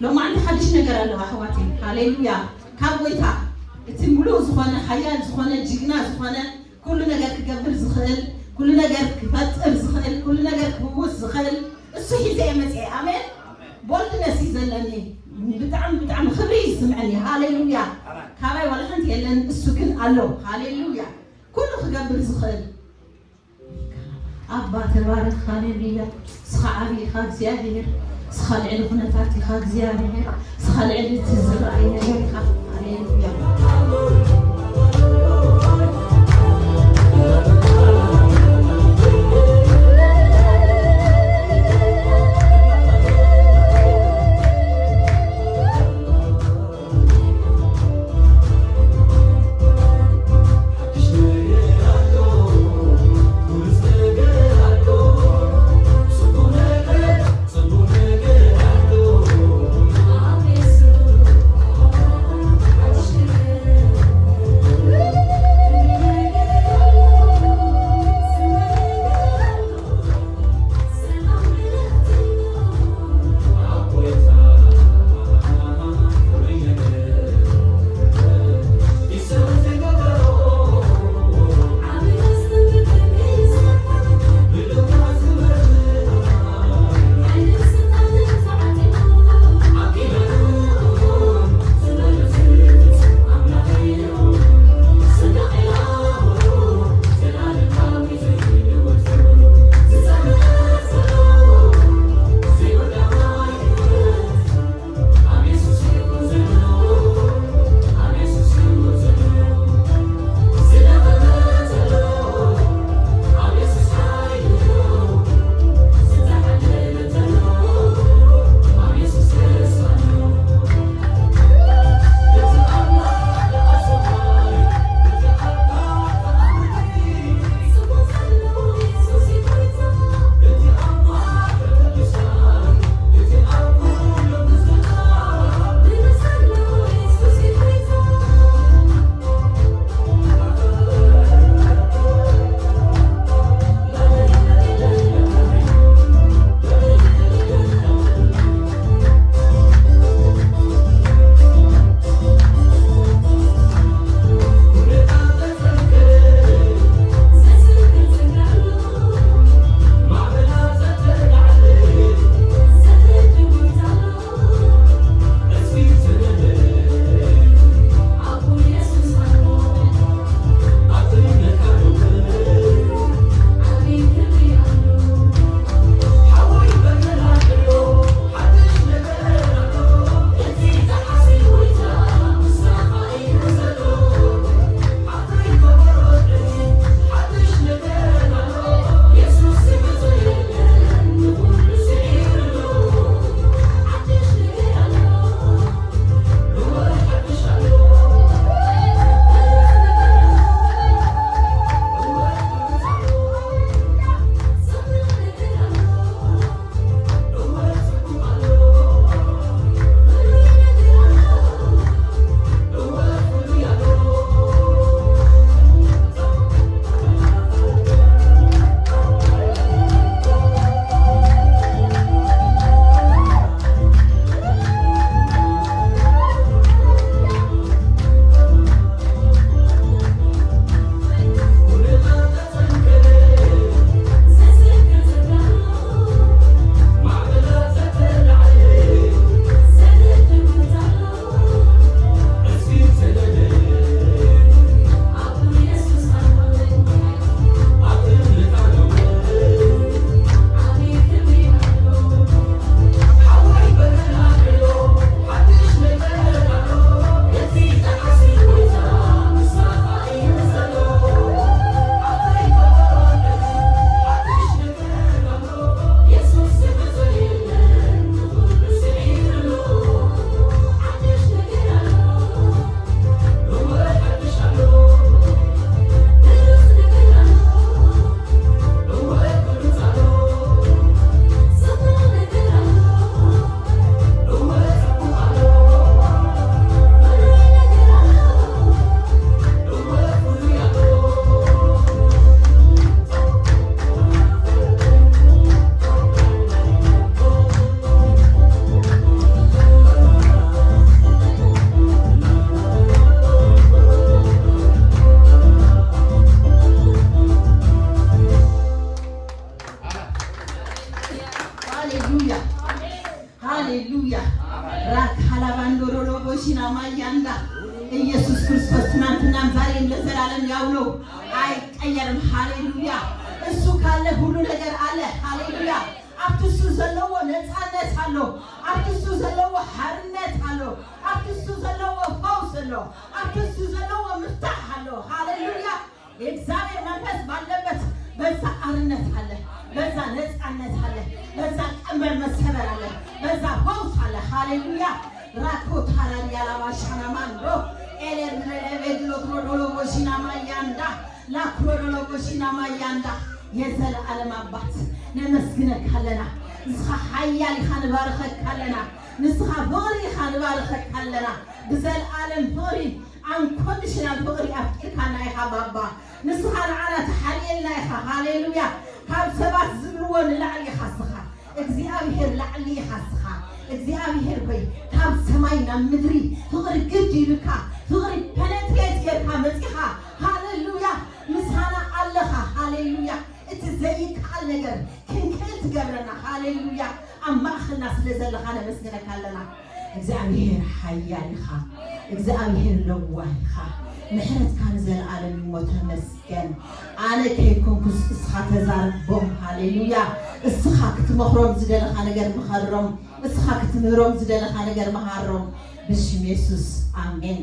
ሎማዓንቲ ሓድሽ ነገር ኣለዋ ኣሕዋተይ። ሃሌሉያ። ካብ ጎይታ እቲ ምሉእ ዝኾነ ሓያል ዝኾነ ጅግና ዝኾነ ኩሉ ነገር ክገብር ዝኽእል ኩሉ ነገር ክፈጥር ዝኽእል ኩሉ ነገር ክህውስ ዝኽእል እሱ ሒዘ እየ መፅአ። ኣሜን። ቦልድነስ እዩ ዘለኒ። ብጣዕሚ ብጣዕሚ ክብሪ እዩ ዝስምዐኒ። ሃሌሉያ። ካባይ ዋላ ሓንቲ የለን፣ እሱ ግን ኣሎ። ሃሌሉያ። ኩሉ ክገብር ዝኽእል ኣባ ተባረክ። ሃሌሉያ። ንስኻ ዓብዪ ኢኻ እግዚኣብሔር። ንስኻ ልዕሊ ኩነታት ኢኻ እግዚኣብሔር። ንስኻ ልዕሊ እቲ ዝረኣይ ነገር ኢኻ። ሃሌሉያ። ሃሌሉያ፣ ሃሌሉያ። ራካላባንዶሮሎቦሺና ማያንዳ። ኢየሱስ ክርስቶስ ትናንትናም ዛሬም ለዘላለም ያው ነው፣ አይቀየርም። ሃሌሉያ። እሱ ካለ ሁሉ ነገር አለ። ሃሌሉያ። ኣብቲ እሱ ዘለዎ ነፃነት ኣሎ። ኣብቲ እሱ ዘለዎ ሓርነት ኣሎ። ኣብቲ እሱ ዘለዎ ፈውስ ኣሎ። ኣብቲ እሱ ዘለዎ ምፍታሕ ኣሎ። ሃሌሉያ። የእግዚአብሔር መንፈስ ባለበት በዛ አርነት አለ፣ በዛ ነፃነት አለ፣ በዛ ቀንበር መሰበር አለ፣ በዛ ፈውስ አለ። ሃሌሉያ። ራኮ ታራን ያላባሻና ማንዶ ኤሌን ለቤድሎ ትሮዶሎ ወሺና ማያንዳ ላክሮዶሎ ወሺና ማያንዳ። የዘለዓለም አባት ነመስግነካ ኣለና። ንስኻ ሓያል ኢኻ፣ ንባርኸካ ኣለና። ንስኻ ፍቕሪ ኢኻ፣ ንባርኸካ ኣለና። ብዘለዓለም ፍቕሪ፣ ኣንኮንዲሽናል ፍቕሪ ኣፍቂርካና ኢኻ ባባ። ንስኻ ንዓና ተሓልየልና ኢኻ። ሃሌሉያ። ካብ ሰባት ዝብልዎ ንላዕሊ ኢኻ እስኻ። እግዚኣብሄር ላዕሊ ኢኻ እስኻ። እግዚኣብሄር ሆይ፣ ካብ ሰማይ ናብ ምድሪ ፍቕሪ ግድ ኢሉካ፣ ፍቕሪ ፐነትሬት ጌርካ መጺኻ። ሃሌሉያ። ምሳና ኣለኻ። ሃሌሉያ። እቲ ዘይከኣል ነገር ክንክእል ትገብረና። ሃሌሉያ። ኣብ ማእኸልና ስለ ዘለኻ ነመስግነካ ኣለና። እግዚኣብሄር ሓያል ኢኻ። እግዚኣብሄር ለዋህ ኢኻ። ምሕረትካ ንዘለኣለም ይሞ ተመስገን። ኣነ ከይኮንኩስ እስኻ ተዛርቦም። ሃሌሉያ። እስኻ ክትመኽሮም ዝደለኻ ነገር ምኸሮም። እስኻ ክትምህሮም ዝደለኻ ነገር ምሃሮም። ብሽም የሱስ ኣሜን።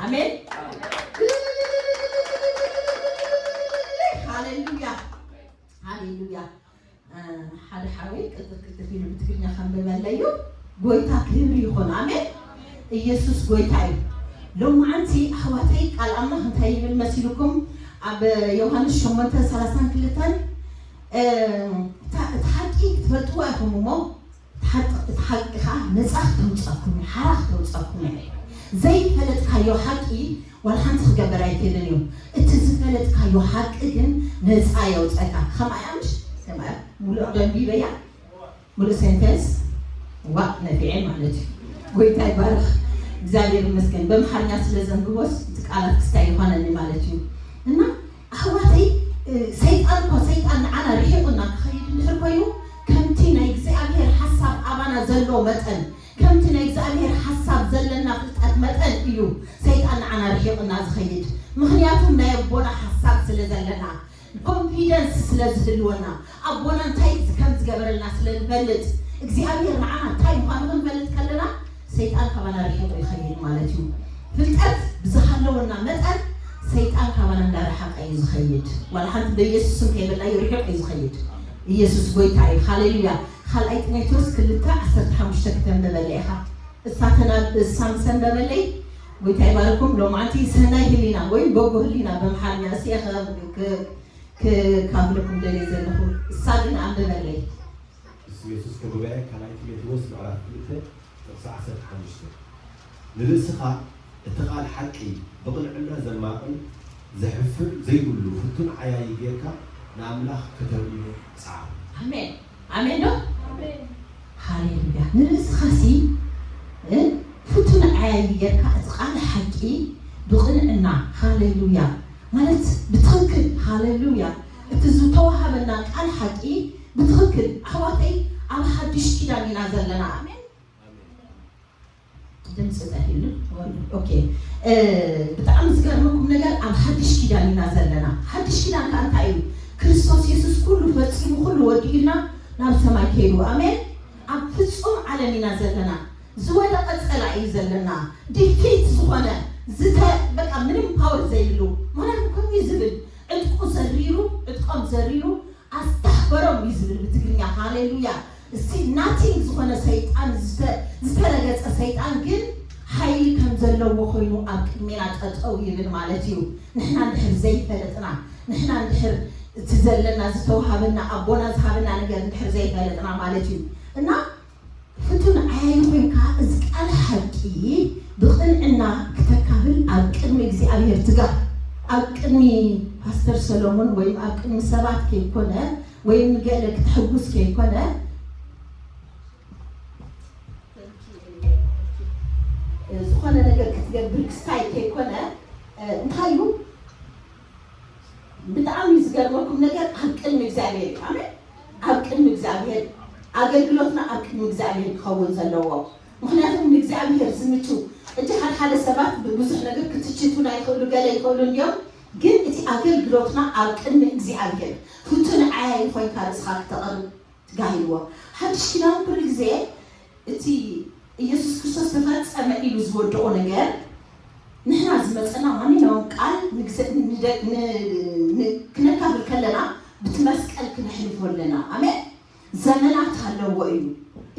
ኣሜን። ሃሌሉያ። ሃሌሉያ። ሓደ ሓወይ ቅልጥፍ ቅልጥፍ ኢሉ ብትግርኛ ከንብበለይ እዩ። ጎይታ ክብሪ ይኹን። ኣሜን። ኢየሱስ ጎይታ እዩ። ሎማዓንቲ ኣሕዋተይ ቃል ኣምላኽ እንታይ ይብል መሲልኩም? ኣብ ዮሃንስ ሸሞንተ ሰላሳን ክልተን፣ እ፣ እታ፣ እቲ ሓቂ ክትፈልጥዋ ኢኹም እሞ፣ እቲ ሓቂ፣ እቲ ሓቂ ኸዓ ነፃ ክተውፀኩም እዩ፣ ሓራ ክተውፀኩም እዩ። ዘይፈለጥካዮ ሓቂ ዋላ ሓንቲ ክገብር ኣይክእልን እዩ። እቲ ዝፈለጥካዮ ሓቂ ግን ነፃ የውፀካ። ከምኣ እያ ምሽ? ከምኣ እያ። ሙሉእ ደንቢበያ? ሙሉእ ሴንተንስ? ዋእ፣ ነፊዐ ማለት እዩ። ጎይታ ይባረኽ። እግዚኣብሔር ይመስገን። በምሓርኛ ስለ ዘንብቦስ እቲ ቃላት ክስታይ ይኾነኒ ማለት እዩ። እና ኣሕዋተይ፣ እ፣ ሰይጣን እኮ፣ ሰይጣን ንዓና ርሒቑና ክኸይድ እንድሕር ኮይኑ፣ ከምቲ ናይ እግዚኣብሔር ሓሳብ ኣባና ዘሎ መጠን፣ ከምቲ ናይ እግዚኣብሔር ሓሳብ ዘለና ፍልጠት መጠን እዩ ሰይጣን ንዓና ርሒቑና ዝኸይድ። ምኽንያቱም ናይ ኣቦና ሓሳብ ስለ ዘለና፣ ኮንፊደንስ ስለ ዝህልወና፣ ኣቦና እንታይ ከም ዝገበረልና ስለ ንፈልጥ፣ እግዚኣብሔር ንዓና እንታይ ምዃኑ ክንፈልጥ ከለና፣ ሰይጣን ካባና ርሒቑ ይኸይድ ማለት እዩ። ፍልጠት ብዝሃለወና መጠን ሰይጣን ካባና እንዳረሓቐ እዩ ዝኸይድ። ዋላ ሓንቲ በኢየሱስ ስም ከይበልናዮ ርሒቑ እዩ ዝኸይድ። ኢየሱስ ጎይታ እዩ። ሃሌሉያ። ካልኣይ ጢሞቴዎስ ክልተ ዓሰርተ ሓሙሽተ ክተንብበለይ ኢኻ። እሳተና፣ እሳ ምስ ኣንበበለይ፣ ጎይታ ይባርኩም። ሎማዓንቲ ሰናይ ህሊና ወይም በጎ ህሊና በምሓርኛ እሲኤ ከ-፣ ከ-፣ ከካፍለኩም ደልየ ዘለኹ። እሳ ግን ኣንብበለይ። ንሱ የሱስ ከጉባኤ ካልኣይ ጢሞቴዎስ ምዕራፍ ክልተ ጥቕሲ ዓሰርተ ሓሙሽተ፣ ንርእስኻ እቲ ቃል ሓቂ ብቕንዕና ዘማቕል ዘሕፍር ዘይብሉ ፍቱን ዓያዪ ጌርካ ንኣምላኽ ከተርእዮ ጸዓር። ኣሜን። ኣሜን ዶ? ኣሜን። ሃሌሉያ። ንርእስኻሲ፣ እ፣ ፍቱን ዓያዪ ጌርካ እቲ ቃል ሓቂ ብቕንዕና፣ ሃሌሉያ፣ ማለት ብትኽክል፣ ሃሌሉያ፣ እቲ ዝተዋሃበና ቃል ሓቂ ብትኽክል፣ ኣሕዋተይ፣ ኣብ ሓድሽ ኪዳን ኢና ዘለና። ኣሜን። ድምፂ ጠፊሉ። ኦኬ። እ፣ ብጣዕሚ ዝገርመኩም ነገር ኣብ ሓድሽ ኪዳን ኢና ዘለና። ሓድሽ ኪዳን ከኣ እንታይ እዩ? ክርስቶስ የሱስ ኩሉ ፈጺሙ፣ ኩሉ ወዲኡልና ናብ ሰማይ ከይዱ። ኣሜን። ኣብ ፍጹም ዓለም ኢና ዘለና። ዝወደቐ ጸላኢ እዩ ዘለና። ዲፊት ዝኾነ፣ ዝተ-፣ በቃ ምንም ፓወር ዘይብሉ። ምኽንያቱ ከምኡ እዩ ዝብል፣ ዕጥቁ ዘሪሩ፣ ዕጥቆም ዘሪሩ፣ ኣስታሕፈሮም እዩ ዝብል ብትግርኛ። ሃሌሉያ። እዚ ናቲንግ ዝኾነ ሰይጣን፣ ዝተ-፣ ዝተረገጸ ሰይጣን ግን ሓይሊ ከም ዘለዎ ኮይኑ ኣብ ቅድሜና ጠጠው ይብል ማለት እዩ። ንሕና እንድሕር ዘይፈለጥና፣ ንሕና እንድሕር እቲ ዘለና ዝተውሃበና ኣቦና ዝሃበና ነገር እንድሕር ዘይፈለጥና ማለት እዩ። እና ፍቱን ዓያዪ ኮይንካ እዚ ቃል ሓቂ ብቕንዕና ክተካፍል ኣብ ቅድሚ እግዚኣብሔር ትጋህ። ኣብ ቅድሚ ፓስተር ሰሎሞን ወይም ኣብ ቅድሚ ሰባት ከይኮነ፣ ወይም ንገለ ክተሕጉስ ከይኮነ፣ ዝኾነ ነገር ክትገብር ክስታይ ከይኮነ፣ እንታይ እዩ? ብጣዕሚ ዝገርመኩም ነገር ኣብ ቅድሚ እግዚኣብሔር እዩ። ኣሜን። ኣብ ቅድሚ እግዚኣብሔር፣ ኣገልግሎትና ኣብ ቅድሚ እግዚኣብሔር ክኸውን ዘለዎ። ምክንያቱም ንእግዚኣብሔር ዝምቹ፣ እጂ ሓደ ሓደ ሰባት ብብዙሕ ነገር ክትችቱና ይኽእሉ፣ ገለ ይኽእሉ እንዲዮም፣ ግን እቲ ኣገልግሎትና ኣብ ቅድሚ እግዚኣብሔር ፍቱን ዓያይ ኮይንካ ርእስኻ ክተቕርብ ትጋሂዎ። ሓድሽ ኪዳን ኩሉ ግዜ እቲ ኢየሱስ ክርስቶስ ተፈጸመ ኢሉ ዝወደኦ ነገር ንሕና ዝመጸና ማንኛውም ቃል ንግዘ- ንደ- ን- ን- ክነካፍል ከለና ብቲ መስቀል ክነሕልፎ ኣለና። ኣሜን። ዘመናት ኣለዎ እዩ።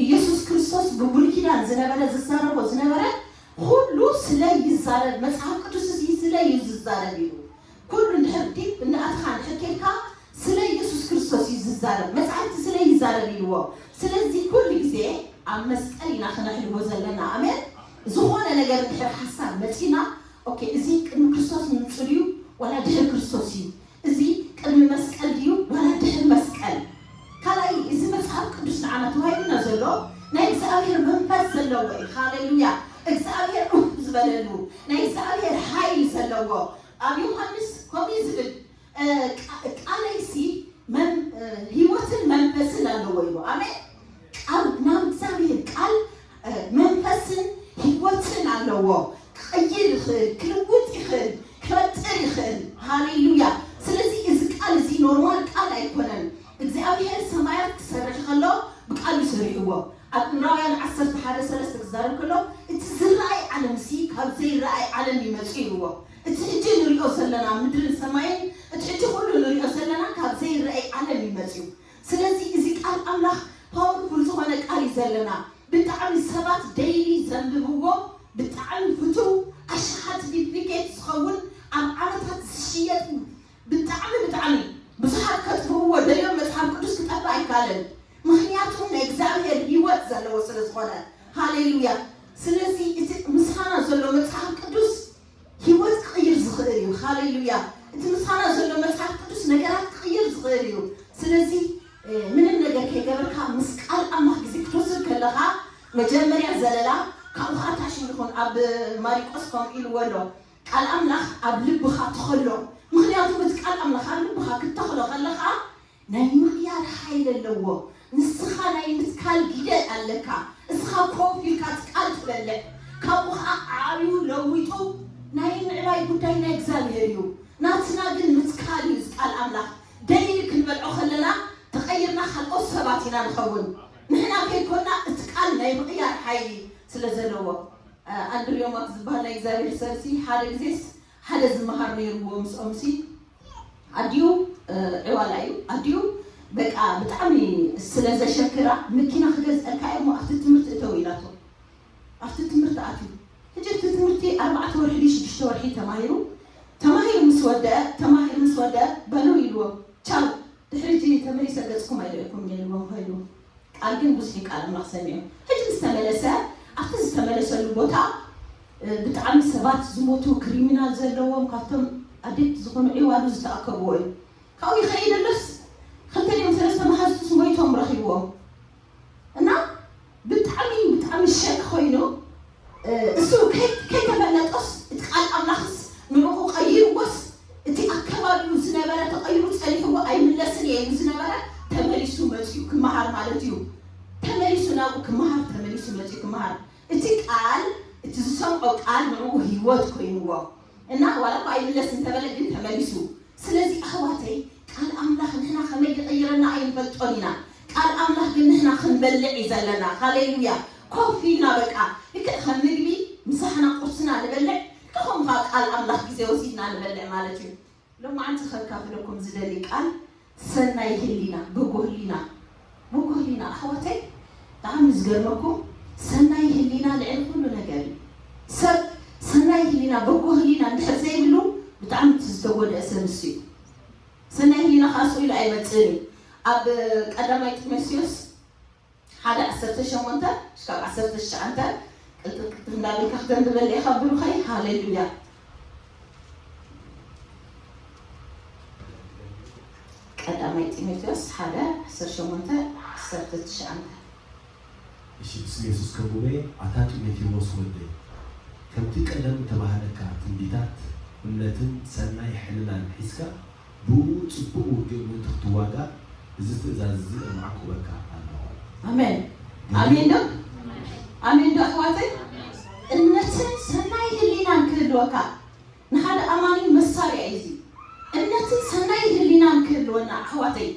ኢየሱስ ክርስቶስ ብብሉይ ኪዳን ዝነበረ ዝዛረቦ ዝነበረ ኩሉ ስለ ይዛረብ፣ መጽሓፍ ቅዱስ እዚ ስለ እዩ ዝዛረብ ኢሉ ኩሉ እንድሕር ዲብ እናኣተኻ እንድሕር ኬድካ ስለ ኢየሱስ ክርስቶስ እዩ ዝዛረብ፣ መጽሓፍቲ ስለ ይዛረብ ኢልዎ። ስለዚ ኩሉ ግዜ ኣብ መስቀል ኢና ክነሕልቦ ዘለና። ኣሜን። ዝኾነ ነገር እንድሕር ሓሳብ መጺና፣ ኦኬ፣ እዚ ቅድሚ ክርስቶስ ምምጹ ድዩ ዋላ ድሕሪ ክርስቶስ እዩ? እዚ ቅድሚ መስቀል ድዩ ዋላ ድሕሪ መስቀል? ካልኣይ፣ እዚ መጽሓፍ ቅዱስ ንዓና ተዋሂቡና ዘሎ ናይ እግዚኣብሔር መንፈስ ዘለዎ እዩ። ሃሌሉያ። እግዚኣብሔር ኡፍ ዝበለሉ ናይ እግዚኣብሔር ሓይል ዘለዎ። ኣብ ዮሃንስ ከምኡ እዩ ዝብል፣ እ፣ ቃ- ቃለይሲ መን- እ፣ ህይወትን መንፈስን ኣለዎ ኢሉ። ኣሜን። ቃል ናብ እግዚኣብሔር ቃል፣ እ፣ መንፈስን ህይወትን ኣለዎ። ክቕይር ይኽእል፣ ክልውጥ ይኽእል፣ ክፈጥር ይኽእል። ሃሌሉያ። ስለዚ እዚ ቃል እዚ ኖርማል ቃል ኣይኮነን። እግዚኣብሔር ሰማያት ክሰርሕ ከሎ ብቃሉ ሰሪሕዎ። ኣብ ዕብራውያን ዓሰርተ ሓደ ሰለስተ ክዛረብ ከሎ እቲ ዝረኣይ ዓለም ሲ ካብ ዘይረኣይ ዓለም ይመጽእ ኢልዎ። እቲ ሕጂ ንሪኦ ዘለና ምድርን ሰማይን እቲ ሕጂ ኩሉ ንሪኦ ዘለና ካብ ዘይረኣይ ዓለም ይመጽእ እዩ። ስለዚ እዚ ቃል ኣምላኽ ፓወርፉል ዝኾነ ቃል እዩ ዘለና። ብጣዕሚ ሰባት ደይሊ ዘንብብዎ ብጣዕሚ ፍቱው ኣሽሓት ዲፕሊኬት ዝኸውን ኣብ ዓመታት ዝሽየጥ ብጣዕሚ ብጣዕሚ ብዙሓት ከጥፍእዎ ደልዮም መጽሓፍ ቅዱስ ክጠፍእ ኣይካለን። ምኽንያቱ ናይ እግዚኣብሔር ህይወት ዘለዎ ስለ ዝኾነ። ሃሌሉያ። ስለዚ እቲ ምሳና ዘሎ መጽሓፍ ቅዱስ ህይወት ክቕይር ዝኽእል እዩ። ሃሌሉያ። እቲ ምሳና ዘሎ መጽሓፍ ቅዱስ ነገራት ክቕይር ዝኽእል እዩ። ስለዚ ምንም ነገር ከይገበርካ ምስ ቃል ኣምላኽ ግዜ ክትወስድ ከለኻ መጀመርያ ዘለላ ካብኡ ከዓ ታሽሙ ይኹን ኣብ ማሪቆስ ከምኡ ኢልዎ ኣሎ። ቃል ኣምላኽ ኣብ ልብኻ ትኸሎ። ምኽንያቱ እቲ ቃል ኣምላኽ ኣብ ልብኻ ክትተኽሎ ከለኻ ናይ ምቕያር ሓይል ኣለዎ። ንስኻ ናይ ምትካል ግደ ኣለካ። እስኻ ኮፍ ኢልካ እቲ ቃል ትበልዕ፣ ካብኡ ኸዓ ዓብዩ ለዊጡ ናይ ምዕባይ ጉዳይ ናይ እግዚኣብሔር እዩ። ናትና ግን ምትካል እዩ። እዚ ቃል ኣምላኽ ደይሊ ክንበልዖ ከለና ተቐይርና ካልኦት ሰባት ኢና ንኸውን። ንሕና ከይኮና እቲ ቃል ናይ ምቕያር ሓይሊ ስለ ዘለዎ። ኣንድሪዮ ማክ ዝበሃል ናይ እግዚኣብሔር ሰብሲ ሓደ ግዜስ ሓደ ዝመሃር ነይርዎ ምስኦም ሲ ኣዲኡ ዕዋላ እዩ ኣዲኡ በቃ ብጣዕሚ ስለ ዘሸክራ መኪና ክገዝአልካ እሞ ኣብቲ ትምህርቲ እተው ኢላቶ ኣብቲ ትምህርቲ ኣትዩ ሕጂ እቲ ትምህርቲ ኣርባዕተ ወርሒ ድዩ ሽዱሽተ ወርሒ ተማሂሩ ተማሂሩ ምስ ወደአ ተማሂሩ ምስ ወደአ በሉ ኢልዎ ቻው ድሕሪ ሕጂ ተመሊሰ ገፅኩም ኣይርእኩም ኢልዎም ኸይዱ ቃል ግን ብዙሕ ቃል ኣምላኽ ሰሚዑ። ሕጂ ምስ ተመለሰ ኣብቲ ዝተመለሰሉ ቦታ ብጣዕሚ ሰባት ዝሞቱ ክሪሚናል ዘለዎም ካብቶም ኣዴት ዝኾኑ ዒዋሉ ዝተኣከብዎ እዩ። ካብኡ ይኸይድ ኣሎስ ክልተ ድዮም ሰለስተ መሓዙትስ ሞይቶም ረኺብዎም እና ብጣዕሚ ብጣዕሚ ሸክ ኮይኑ እሱ ከይተፈለጦስ እቲ ቃል ኣምላኽስ ንዕኡ ቀይርዎስ እቲ ኣብ ከባቢኡ ዝነበረ ተቐይሩ ጸኒሕዎ ኣይምለስን እየ ኢሉ ዝነበረ ተመሊሱ መጺኡ ክመሃር ማለት እዩ። ተመሊሱ ናብኡ ክመሃር ተመሊሱ መጺኡ ክመሃር እቲ ቃል እቲ ዝሰምዖ ቃል ንዕኡ ህይወት ኮይንዎ እና ዋላ እኳ ኣይምለስ እንተበለ ግን ተመሊሱ ስለዚ ኣሕዋተይ ቃል ኣምላኽ ንሕና ከመይ ይቕይረና ኣይንፈልጦን ኢና። ቃል ኣምላኽ ግን ንሕና ክንበልዕ እዩ ዘለና። ሃሌሉያ። ኮፍ ኢልና በቃ ልክዕ ከም ምግቢ ምሳሕና ቁርስና ንበልዕ ከምኡ ከዓ ቃል ኣምላኽ ግዜ ወሲድና ንበልዕ ማለት እዩ። ሎማዓንቲ ከካፍለኩም ዝደሊ ቃል ሰናይ ህሊና፣ በጎ ህሊና፣ በጎ ህሊና ኣሕዋተይ ብጣዕሚ ዝገርመኩም ሰናይ ህሊና ልዕሊ ኩሉ ነገር እዩ። ሰብ ሰናይ ህሊና በጎ ህሊና እንድሕር ዘይብሉ ብጣዕሚ እቲ ዝተጎድአ ሰብ እሱ እዩ። ሰናይ ህሊና ከዓ ስቕ ኢሉ ኣይመፅእን እዩ። ኣብ ቀዳማይ ጢሞቴዎስ ሓደ ዓሰርተ ሸሞንተ እስካብ ዓሰርተ ትሽዓተ ቅልጥፍ ቅልጥፍ እንዳበልካ ክተንብበለ ኢኻ ብሩኸይ። ሃሌሉያ። ቀዳማይ ጢሞቴዎስ ሓደ ዓሰርተ ሸሞንተ ዓሰርተ ትሽዓተ። እሺ ብስም የሱስ ከንብበ ኣታ ጢሞቴዎስ ወደይ ከምቲ ቀደም እተባህለካ ትንቢታት እምነትን ሰናይ ሕልናን ሒዝካ ብኡ ጽቡቕ ውግእ ምእንቲ ክትዋጋእ እዚ ትእዛዝ እዚ እምዓቁበካ ኣለኹ። ኣሜን። ኣሜን ዶ? ኣሜን ዶ ኣሕዋተይ? እምነትን ሰናይ ህሊናን ክህልወካ ንሓደ ኣማኒ መሳርያ እዩ። እዚ እምነትን ሰናይ ህሊናን ክህልወና ኣሕዋተይ።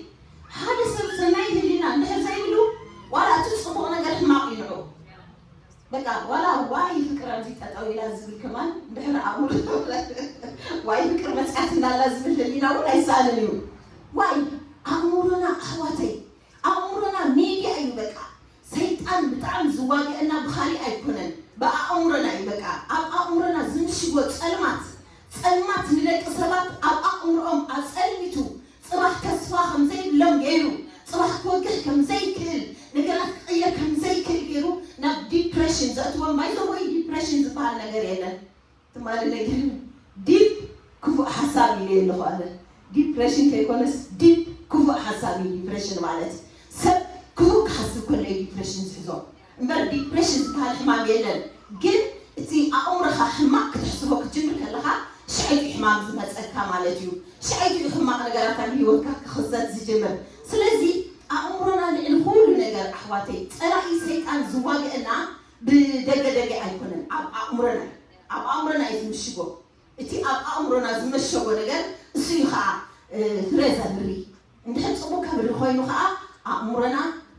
ሓደ ሰብ ሰናይ ህሊና እንድሕር ዘይብሉ ዋላ እቲ ፅቡቕ ነገር ሕማቕ እዩ ንዑ። በቃ ዋላ ዋይ ፍቅር ኣብዚ ጠጠው ኢላ ዝብል ከማን እንድሕር ኣእምሮ ዋይ ፍቅር መፅያት እንዳላ ዝብል ህሊና እውን ኣይሰኣልን እዩ። ዋይ ኣእምሮና ኣሕዋተይ ኣእምሮና ሜድያ እዩ። በቃ ሰይጣን ብጣዕሚ ዝዋግአና ብኻሊእ ኣይኮነን፣ ብኣእምሮና እዩ። በቃ ኣብ ኣእምሮና ዝምሽጎ ጸልማት ጸልማት ንደቂ ሰባት ኣብ ኣእምሮኦም ኣጸልሚቱ ጽባሕ ተስፋ ከምዘይብሎም ገይሩ ጽባሕ ክወግሕ ከምዘይክእል ነገራት ክቕየር ከምዘይክእል ገይሩ ናብ ዲፕሬሽን ዘእትዎም። ባይዘወይ ዲፕሬሽን ዝበሃል ነገር የለን። ትማሊ ነጊሩ ዲፕ ክፉእ ሓሳብ ኢለ ኣለኹ ኣነ። ዲፕሬሽን ከይኮነስ ዲፕ ክፉእ ሓሳብ እዩ። ዲፕሬሽን ማለት ሰብ ክፉእ ክሓስብ ከሎ እዩ ዲፕሬሽን ዝሕዞ እምበር ዲፕሬሽን ዝበሃል ሕማም የለን። ግን እቲ ኣእምሮኻ ሕማቕ ክትሕስቦ ክትጅምር ከለኻ ሽዐይቱ ሕማም ዝመፀካ ማለት እዩ። ሽዐይቱ ሕማቕ ነገራት ኣብ ህይወትካ ክኽሰት ዝጅምር። ስለዚ ኣእምሮና ልዕሊ ኩሉ ነገር ኣሕዋተይ ፀላኢ ሰይጣን ዝዋግአና ብደገ ደገ ኣይኮነን፣ ኣብ ኣእምሮና እዩ። ኣብ ኣእምሮና እዩ ዝምሽጎ። እቲ ኣብ ኣእምሮና ዝመሸጎ ነገር እሱ እዩ ከዓ ፍረ ዘብሪ። እንድሕር ፅቡቅ ከብሪ ኮይኑ ከዓ ኣእምሮና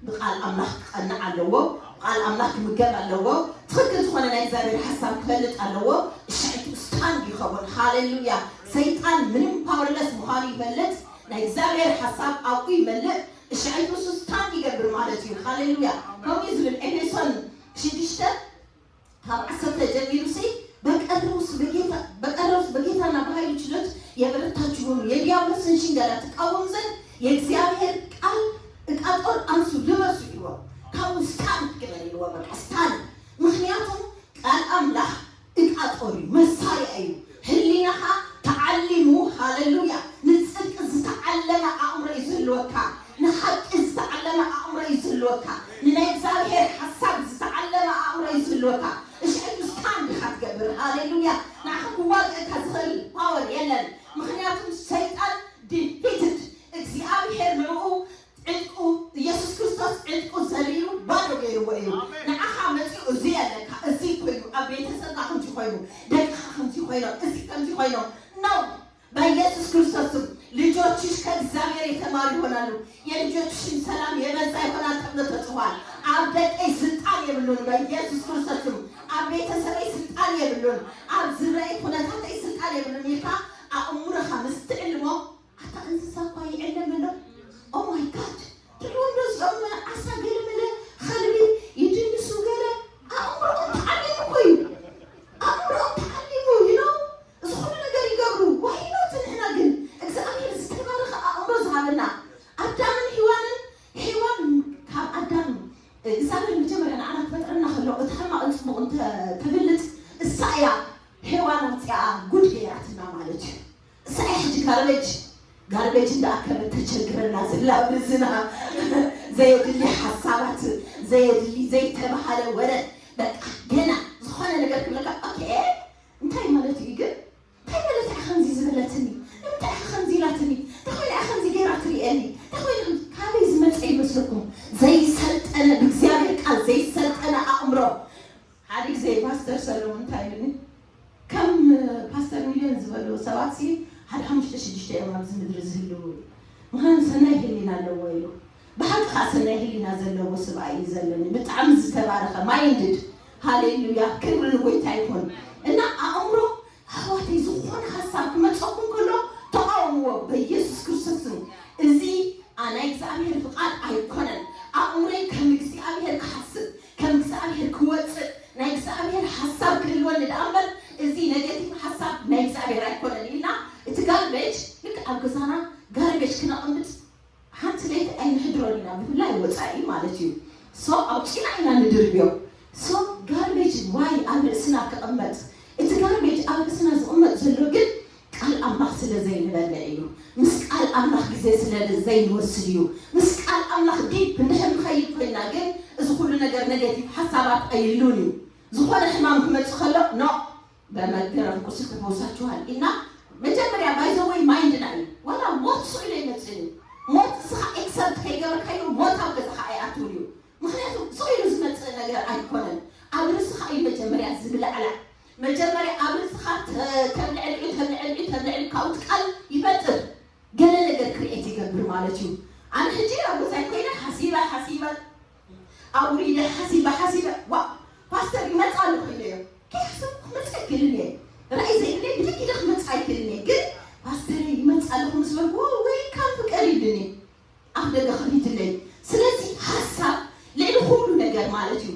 ብቃል ኣምላኽ ክቐንዕ ኣለዎ። ብቃል ኣምላኽ ክምገብ ኣለዎ። ትኽክል ዝኾነ ናይ እግዚኣብሔር ሓሳብ ክፈልጥ ኣለዎ። እሻዒቱ ስታንድ ይኸውን። ሃሌሉያ። ሰይጣን ምንም ፓወርለስ ምዃኑ ይፈልጥ። ናይ እግዚኣብሔር ሓሳብ ኣብኡ ይመልእ። እሻዒቱ እሱ ስታንድ ይገብር ማለት እዩ። ሃሌሉያ። ከምኡ እዩ ዝብል ኤፌሶን ሽዱሽተ ካብ ዓሰርተ ጀሚሩ ሲ በቀረውስ በጌታ በቀረውስ በጌታና በኃይሉ ችሎት የበረታችሁ ሁኑ፣ የዲያብሎስን ሽንገላ ትቃወሙ ዘንድ የእግዚአብሔር ቃል ዕቃጦር አንሱ ልበሱ ይዎ። ካብኡ ስታንድ ግበር ይዎ። በቃ ስታንድ። ምክንያቱም ቃል ኣምላኽ ዕቃጦር እዩ፣ መሳሪያ እዩ። ህሊናኻ ተዓሊሙ፣ ሃሌሉያ፣ ንጽድቂ ዝተዓለመ ኣእምሮ እዩ ዝህልወካ። ንሓቂ ዝተዓለመ ኣእምሮ እዩ ዝህልወካ። ንናይ እግዚኣብሔር ሓሳብ ዝተዓለመ ኣእምሮ እዩ ዝህልወካ። እሽዕቱ ስታንድ ኢኻ ትገብር። ሃሌሉያ። ንዓኻ ክዋግእካ ዝኽእል ፓወር የለን። ምኽንያቱም ሰይጣን ዲፊትድ። እግዚኣብሔር ንዕኡ ዕጥቁ፣ ኢየሱስ ክርስቶስ ዕጥቁ ዘሪሩ ባዶ ገይርዎ እዩ። ኣሜን። ንዓኻ መጺኡ እዚ ኣለካ፣ እዚ ኮይኑ፣ ኣብ ቤተሰብካ ከምዚ ኮይኑ፣ ደቅኻ ከምዚ ኮይኖም፣ እዚ ከምዚ ኮይኖም። ኖ። በኢየሱስ ክርስቶስ ስም ልጆችሽ ከእግዚአብሔር የተማሩ ይሆናሉ። የልጆችሽም ሰላም የበዛ ይሆናል ተብሎ ተጽፏል። ኣብ ደቀይ ስልጣን የብሉን በኢየሱስ ክርስቶስ ስም። ኣብ ቤተሰበይ ስልጣን የብሉን። ኣብ ዝረአይ ኩነታተይ ስልጣን የብሉን ኢልካ ኣእምሮኻ ምስ ትዕልሞ፣ ኣታ እንስሳ እኳ ይዕለም ኣሎ። ኦ ማይ ጋድ። ትርጉም ዶ እዚኦም ዓሳ ገለ መለ ኸልቢ ይድንሱ ገለ ኣእምሮኦም ተዓሊሙ እኮ እዩ። ኣእምሮኦም ተዓሊሙ፣ you know፣ ዝኾነ ነገር ይገብሩ። Why not ንሕና ግን እግዚኣብሔር ዝተባረኸ ኣእምሮ ዝሃበና ኣዳምን ሔዋንን፣ ሔዋን ካብ ኣዳም እግዚኣብሔር መጀመርያ ንዓና ክፈጥረና ከሎ እቲ ሕማቕን ጽቡቕን ተ-፣ ተፍልጥ እሳ እያ። ሔዋን ኣምጺኣ ጉድ ገይራትና ማለት እዩ። እሳ እያ ሕጂ ጋርቤጅ ጋርቤጅ እንዳኣከበት ተቸግረና ዘላ ኣብ ርእስና። ዘየድሊ ሓሳባት፣ ዘየድሊ ዘይተባሃለ ወረ። በቃ ገና ዝኾነ ነገር ክብለካ ኦኬ እንታይ ማለት እዩ ግን እንታይ ማለት እያ ከምዚ ዝበለትኒ? ንምንታይ እያ ከምዚ ኢላትኒ? እንታይ ኮይና እያ ከምዚ ገይራ ትርእየኒ? እንታይ ኮይና ከም-፣ ካበይ ዝመጸ ይመስለኩም? ዘይሰልጠነ፣ ብእግዚኣብሔር ቃል ዘይሰልጠነ ኣእምሮ። ሓደ ግዜ ፓስተር ሰለሙን እንታይ ኢሉኒ? ከም ፓስተር ሚልዮን ዝበሉ ሰባት ሲ ሓደ ሓሙሽተ ሽዱሽተ እዮም ኣብዚ ምድሪ ዝህልዉ። ምኽንያቱ ሰናይ ህሊና ኣለዎ ኢሉ። ብሓቂ ከዓ ሰናይ ህሊና ዘለዎ ስብኣይ እዩ ዘለኒ። ብጣዕሚ ዝተባረኸ ማይንድድ። ሃሌሉያ ክብሪ ንጎይታ ይኹን። እና ኣእምሮ ኣሕዋተይ ዝኾነ ሓሳብ ክመፀኩም ከሎ ተቃውምዎ በኢየሱስ ክርስቶስ ስም። እዚ ኣ-፣ ናይ እግዚኣብሔር ፍቃድ ኣይኮነን። ኣእምሮይ ከም እግዚኣብሔር ክሓስብ ከም እግዚኣብሔር ክወፅእ ናይ እግዚኣብሔር ሓሳብ ክህልወኒ ደኣ እምበር እዚ ኔጌቲቭ ሓሳብ ናይ እግዚኣብሔር ኣይኮነን ኢልና እቲ ጋርቤጅ ልክ ኣብ ገዛና ጋርቤጅ ክነቐምጥ ሓንቲ ለይቲ ኣይንሕድሮን ኢና፣ ብፍላይ ወጻኢ ማለት እዩ። ሶ ኣውጺና ኢና ንድርብዮ። ሶ ጋርቤጅ ዋይ ኣብ ርእስና ክቕመጥ፣ እቲ ጋርቤጅ ኣብ ርእስና ዝቕመጥ ዘሎ ግን ቃል ኣምላኽ ስለ ዘይንበልዕ እዩ። ምስ ቃል ኣምላኽ ግዜ ስለ ዘይንወስድ እዩ። ምስ ቃል ኣምላኽ ዲፕ እንድሕር ንኸይድ ኮይና ግን እዚ ኩሉ ነገር ኔጌቲቭ ሓሳባት ኣይህልውን እዩ። ዝኾነ ሕማም ክመጽእ ከሎ ኖ በመገረፍ ቁስል ተፈውሳችኋል ኢልና መጀመርያ ባይዘወይ ማይንድና እዩ። ዋላ ሞት ስኢሉ ይመጽእ እዩ። ሞት እስኻ ኤክሰፕት ከይገበርካዮ ሞት ኣብ ገዛኻ ኣይኣትውን እዩ። ሓሲበ ኣውሪደ ሓሲበ ሓሲበ ዋ ፓስተር ይመጽእ ኣሎ ኢለዮ። ከይሓሰብኩ ክመጽእ ኣይክእልን እየ። ራእይ ዘይብለይ ብደጊ ኢለ ክመጽእ ኣይክእልን እየ። ግን ፓስተር ይመጽእ ኣለኹ ምስ በልኩዎ ወይ ካብ ፍቀር ኢሉኒ። ኣብ ደገ ክሪትለይ። ስለዚ ሓሳብ ልዕሊ ኩሉ ነገር ማለት እዩ።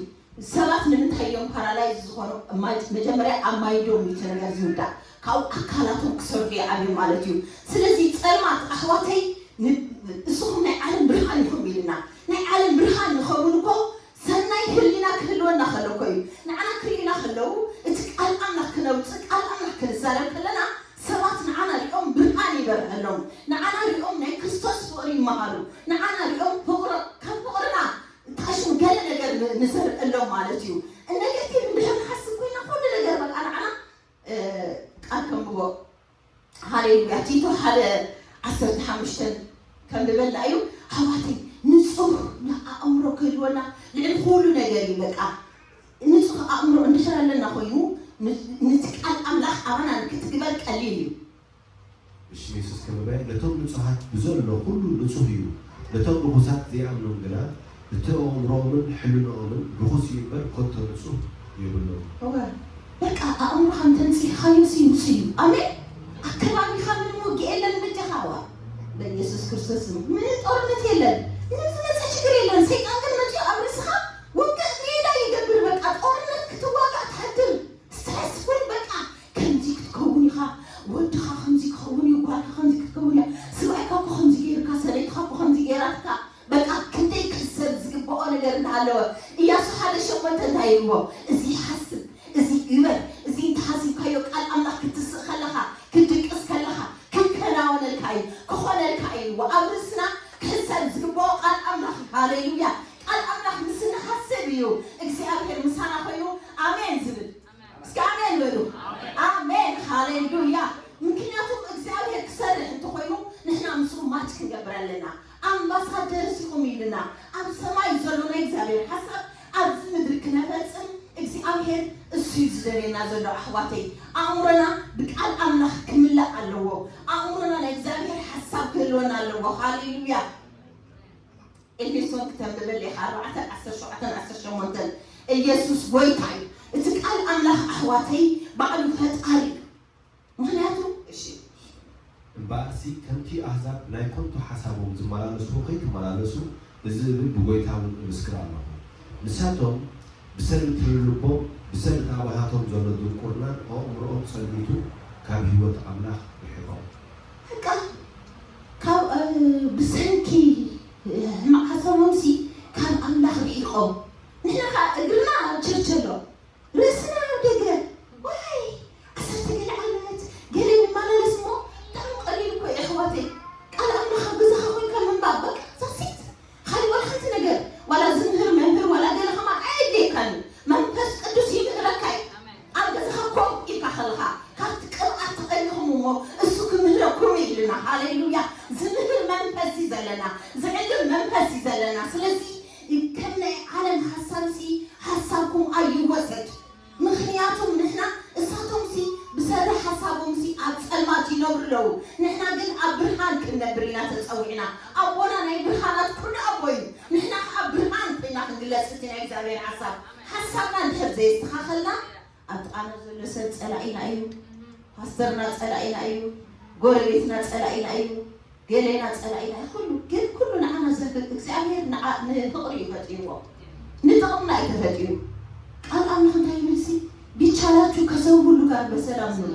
ሰባት ንምንታይ እዮም ፓራላይዝ ዝኾኑ? ማይ- መጀመርያ ኣብ ማይንዶም እዩ እቲ ነገር ዝውዳእ። ካብኡ ኣካላቶም ክሰርሑ ይዓብዩ ማለት እዩ። ስለዚ ጸልማት ኣሕዋተይ ን- እስኹም ናይ ዓለም ብርሃን ኢኹም ኢልና። ናይ ዓለም ብርሃን ንኸውን እኮ ሰናይ ህሊና ክህልወና ከሎ እኮ እዩ። ንዓና ክርእዩና ከለዉ እቲ ቃል ኣምላኽ ክነውፅእ ቃል ኣምላኽ ክንዛረብ ከለና ሰባት ንዓና ሪኦም ብርሃን ይበርሀሎም። ንዓና ሪኦም ናይ ክርስቶስ ፍቕሪ ይመሃሩ። ንዓና ሪኦም ፍቕሮ- ካብ ፍቕርና ታሽም ገለ ነገር ን- ንዘርእሎም ማለት እዩ። ኔጌቲቭ እንድሕር ንሓስብ ኮይና ኩሉ ነገር በቃ ንዓና እ፣ ቃል ከንብቦ ሃሌሉያ ቲቶ ሓደ ዓሰርተ ሓሙሽተ ከም ዝበላ እዩ ኣሕዋተይ ንፁህ ኣእምሮ ክህልወና ልዕሊ ኩሉ ነገር እዩ በቃ ንፁህ ኣእምሮ እንድሕር ኣለና ኮይኑ ን- ነቲ ቃል ኣምላኽ ኣባና ንክትግበር ቀሊል እዩ እሺ የሱስ ከመይ ነቶም ንጹሃት ብዘሎ ኩሉ ንጹህ እዩ፣ ነቶም ርኹሳት ዘይኣምኖም ግና እቲ ኣእምሮኦምን ሕልናኦምን ርኹስ እዩ እምበር ከቶ ንጹህ የብሎምን። እወ በቃ ኣእምሮኻ እንተንጺህካዮሲ ውጹእ እዩ። ኣሜን። ኣከባቢኻ ምንም ውግእ የለን በጃኻ እዋ በኢየሱስ ክርስቶስ ስም ምንም ጦርነት የለን። ምንም ዝመጸ ሽግር የለን። ሰይጣን ግን መጺኡ ኣብ ርእስኻ ውግእ ሜዳ ይገብር በቃ ጦርነት ክትዋጋእ ትሓድር። ስትረስፉል በቃ ከምዚ ክትከውን ኢኻ ወድኻ ከምዚ ክኸውን እዩ ጓልካ ከምዚ ክትከውን እያ ስብኣይካ እኮ ከምዚ ገይርካ ሰበይትኻ እኮ ከምዚ ገይራትካ በቃ ክንደይ ክሕሰብ ዝግብኦ ነገር እንዳሃለወ እያሱ ሓደ ሸሞንተ እንታይ ይብልዎ እዚ ይሓስብ እዚ ግበር እዚ እንተሓሲብካዮ ቃል ኣምላኽ ክትስእ ከለኻ ክትድቅስ ከለኻ ክከናወነልካ እዩ ክኾነልካ እዩ ይብልዎ ኣብ ርእስና ክሕሰብ ዝግብኦ ቃል ኣምላኽ እዩ ሃሌሉያ ቃል ኣምላኽ ምስ ንሓስብ እዩ እግዚኣብሔር ምሳና ኮይኑ ኣሜን ዝብል እስኪ ኣሜን በሉ። ኣሜን ሃሌሉያ። ምክንያቱም እግዚኣብሔር ክሰርሕ እንተኮይኑ ንሕና ምስኡ ማች ክንገብር ኣለና። ኣምባሳደርስ ኢኹም ኢልና ኣብ ሰማይ ዘሎ ናይ እግዚኣብሔር ሓሳብ ኣብዚ ምድሪ ክነፈጽም እግዚኣብሔር እሱ እዩ ዝደልየና ዘሎ ኣሕዋተይ። ኣእምሮና ብቃል ኣምላኽ ክምላእ ኣለዎ። ኣእምሮና ናይ እግዚኣብሔር ሓሳብ ክህልወና ኣለዎ። ሃሌሉያ። ኤፌሶን ክተንብበለይ ኢኻ ኣርባዕተ ዓሰርተ ሸውዓተ ዓሰርተ ሸሞንተ ኢየሱስ ጎይታ እዩ እቲ ቃል ኣምላኽ ኣሕዋተይ ባዕሉ ፈጣሪ እዩ ምኽንያቱ እሺ እምበኣርሲ ከምቲ ኣህዛብ ብናይ ከንቱ ሓሳቦም ዝመላለሱ ከይትመላለሱ እዚ እብል ብጎይታ እውን እምስክር ኣለኹ። ንሳቶም ብሰንኪ ትሪ ልቦም፣ ብሰንኪ እቲ ኣባታቶም ዘሎ ድንቁርናን ኣእምሮኦም ጸልሚቱ ካብ ህይወት ኣምላኽ ርሒቖም። በቃ ካብ ብሰንኪ ሕማቕ ሓሳቦምሲ ካብ ኣምላኽ ርሒቖም። ንሕና ከኣ እግርና ኣብ ቸርች ኣሎ፣ ርእስና ኣብ ደገ። ዋይ ዓሰርተ ገለ ዓመት ገለ ንመላለስ እሞ ብጣዕሚ ቀሊል እኮ እዩ ኣሕዋተይ። ቃል ኣምላኽ ኣብ ገዛኻ ኮይንካ ምንባብ በቃ that's it። ካሊእ ዋላ ሓንቲ ነገር ዋላ ዝምህር መምህር ዋላ ገለ ከማን ኣየድልየካን እዩ። መንፈስ ቅዱስ ይምህረካ እዩ። ኣብ ገዛኻ ኮፍ ኢልካ ከለኻ ካብቲ ቅብኣት ተቐዲኹም እሞ እሱ ክምህረኩም እዩ ኢልና። ሃሌሉያ። ዝምህር መንፈስ እዩ ዘለና። ዝዕልም መንፈስ እዩ ዘለና። ስለዚ ከም ናይ ዓለም ሓሳብሲ ሓሳብኩም ኣይወሰድ። ምኽንያቱም ንሕና እሳቶምሲ ብሰሪ ሓሳቦምሲ ኣብ ጸልማት ይነብሩ ኣለዉ። ንሕና ግን ኣብ ብርሃን ክንነብር ኢና ተጸዊዕና። ኣቦና ናይ ብርሃናት ኩሉ ኣቦ እዩ። ንሕና ከኣ ብርሃን ኮይና ክንግለጽ እቲ ናይ እግዚኣብሔር ሓሳብ። ሓሳብና እንድሕር ዘየስተኻኸልና ኣብ ጥቓና ዘሎ ሰብ ጸላኢና እዩ። ፓስተርና ጸላኢና እዩ። ጎረቤትና ጸላኢና እዩ። ገሌና ጸላኢና እዩ ኩሉ ግን ኩሉ ንዓና ዘብል እግዚኣብሔር ንዓ- ንፍቕሪ እዩ ፈጢርዎ ንጥቕምና እዩ ተፈጢሩ ቃል ኣምላኽ እንታይ ይብል ሲ ቢቻላችሁ ከሰው ሁሉ ጋር በሰላም ንበሩ